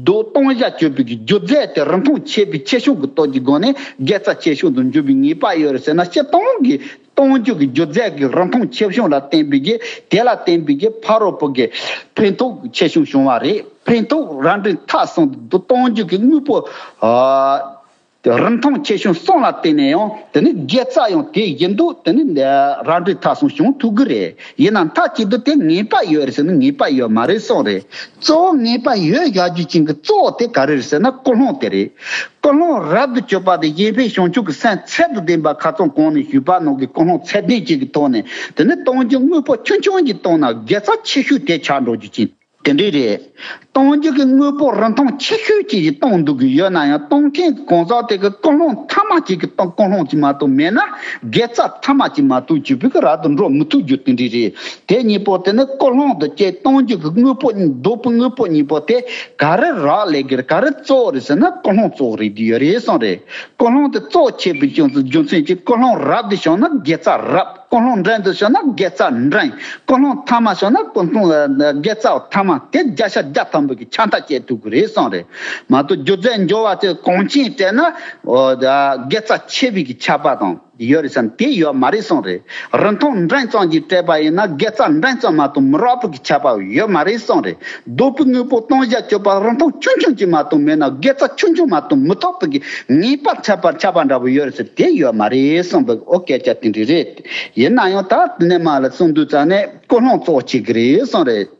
བདག་གཏོང་བྱ་སྤྱོད་པའི་གི་རྒྱུ་རྫས་དེ་རིན་ཐང་ཆེ་བའི་ཆེ་ཆུང་གི་སྟོབས་ཀྱི་སྒོ་ནས་དགེ་རྩ་ཆེ་ཆུང་དུ་འགྱུར་བའི་ངེས་པ་ཡོད་རེད་ཟེར་ན་ཕྱི་གཏོང་གི་གཏོང་རྒྱུ་གི་རྒྱུ་རྫས་ཀྱི་རིན་ཐང་ཆེ་ཆུང་ལ་བརྟེན་པའི་གི་དེ་ལ་བརྟེན་པའི་གི་ཕ་རོལ་པོ་གི་ཕན་ཐོགས་ཆེ་ཆུང་བྱུང་བ་རེད། ཕན་ཐོགས་རང་འགྲེལ་ཐ་གསུམ་དུ་གཏོང་རྒྱུ་གི་དངོས་པོ་ཨ་རིན་ཐང་ཆེ་ཆུང་གསུམ་ལ་བརྟེན་ནས་ཡང་དེ་ནི་དགེ་རྩ་ཡང་དེ་བཞིན་དུ་དེ་ནི་རང་འགྲེལ་ཐ་གསུམ་བྱུང་ཐུབ་གི་རེད། ཡིན་ན་མཐའ་གཅིག་ཏུ་དེ་ངེས་པ་ཡོད་རེད་ཟེར་ན་ངེས་པ་ཡོད་མ་རེད་གསུངས་རེད། གཙོ་བོ་ངེས་པ་ཡོད་བཞག་རྒྱུ་ཅན་གྱི་གཙོ་བོ་དེ་ག་རེ་རེད་ཟེར་ན་ཀུན་སློང་དེ་རེད། ཀུན་སློང་རབ་ཏུ་གྱུར་པ་དེ་གཞན་ཕན་བྱང་ཆུབ་ཀྱི་སེམས་ཚད་དུ་ལྡན་པ་ཁ་སང་གོང་ནས་ཞུས་པ་ནང་གི་ཀུན་སློང་ཚད་ལྡན་ཅིག་གི་ཐོག་ནས་དེ་ནི་གཏོང་རྒྱུ་དངོས་པོ་ཆུང་ཆུང་ཅིག་གཏོང་ན་དགེ་རྩ་ཆེ་ཤོས་དེ་ཆགས་འགྲོ་རྒྱུ་ཅན། དེ་འདྲས་རེད། གཏོང་རྒྱུ་གི་དངོས་པོ་རིན་ཐང་ཆེ་ཤོས་ཅིག་གི་གཏོང་འདུག་གི་ཡོད་ན་ཡང་། གཏོང་མཁན་གི་གང་ཟག་དེ་གི་ཀུན་སློང་མཐའ་མ་ཅིག་གི་གཏོང་། ཀུན་སློང་ཅིག་མ་གཏོགས་མེད་ན། དགེ་རྩ་མཐའ་མ་ཅིག་མ་གཏོགས་ཅིག་བུ་གི་རབ་ཏུ་འགྲོ་མི་ཐུབ་རྒྱུ་དེ་འདྲས་རེད། དེ་གཉིས་པོ་དེ་ནི་ཀུན་སློང་དང་བཅས་གཏོང་རྒྱུ་གི་དངོས་པོ་གཉིས། འདོད་པའི་དངོས་པོ་གཉིས་པོ་དེ་ག་རེ་རག་ལས་ཀྱི་རེད། ག་རེ་གཙོ་བོ་རེད་ཟེར་ན། ཀུན་སློང་གཙོ་བོ་རེད་དེ་ཡོད་རེད་གསུངས་རེད། ཀུན་སློང་དེ་གཙོ་བོ་ཆེ་བའི་རྒྱུ་མཚན་གྱིས། ཀུན་སློང་རབ་དེ་བྱུང་ན་དགེ་རྩ་རབ། ཀུན་སློང་འགྲན་དུ་བྱུང་ན་དགེ་རྩ་འགྲན། ཀུན་སློང་ཐ་མ་བྱུང་ན་ཀུན་སློང་ཨ་དགེ་རྩ་ཐ་མ་དེ་བརྒྱ་ཆ་བརྒྱ་ཐམ་པ་གི་ཆ་འདྲ་བྱེད་ཐུབ་ཀྱི་རེད་གསུངས་རེད། མ་གཏོགས་སྒྱུ་རྩལ་འབྱོར་བ་དེ་གོང་ཆེན་སྤྲད་ན། ཨོ་ད་དགེ་རྩ་ཆེ་བའི་གི་ཆད་པ་དང་ཡོད་རེད་བསམ། དེ་ཡོད་མ་རེད་གསུངས་རེད། རིན་ཐང་འགྲན་ཙམ་གྱིས་སྤྲད་པ་ཡིན་ན་དགེ་རྩ་འགྲན་ཙམ་མ་གཏོགས་མི་རག་པའི་གི་ཆད་པ་ཡོད་མ་རེད་གསུངས་རེད། འདོད་པའི་དངོས་པོ་གཏོང་བྱ་སྤྱོད་པ་རིན་ཐང་ཆུང་ཆུང་ཅིག་མ་གཏོགས་མེད་ན། དགེ་རྩ་ཆུང་ཆུང་མ་གཏོགས་མི་ཐོབ་པའི་གི་ངེས་པར་ཆད་པ་ཆད་པ་འདྲ་པོ་ཡོད་རེད་ཟེར། དེ་ཡོད་མ་རེད་གསུངས་པའི། ཨོ་སྐད་ཆ་དེ་འདྲ་རེད། ཡིན་ན་ཡང་ད་དེ་ནས་མར་ལ་གསུང་དུས་ཙང་ནས་ཀུན་སློང་གཙོ་བོ་བྱེད་ཀྱི་རེད་གསུངས་རེད།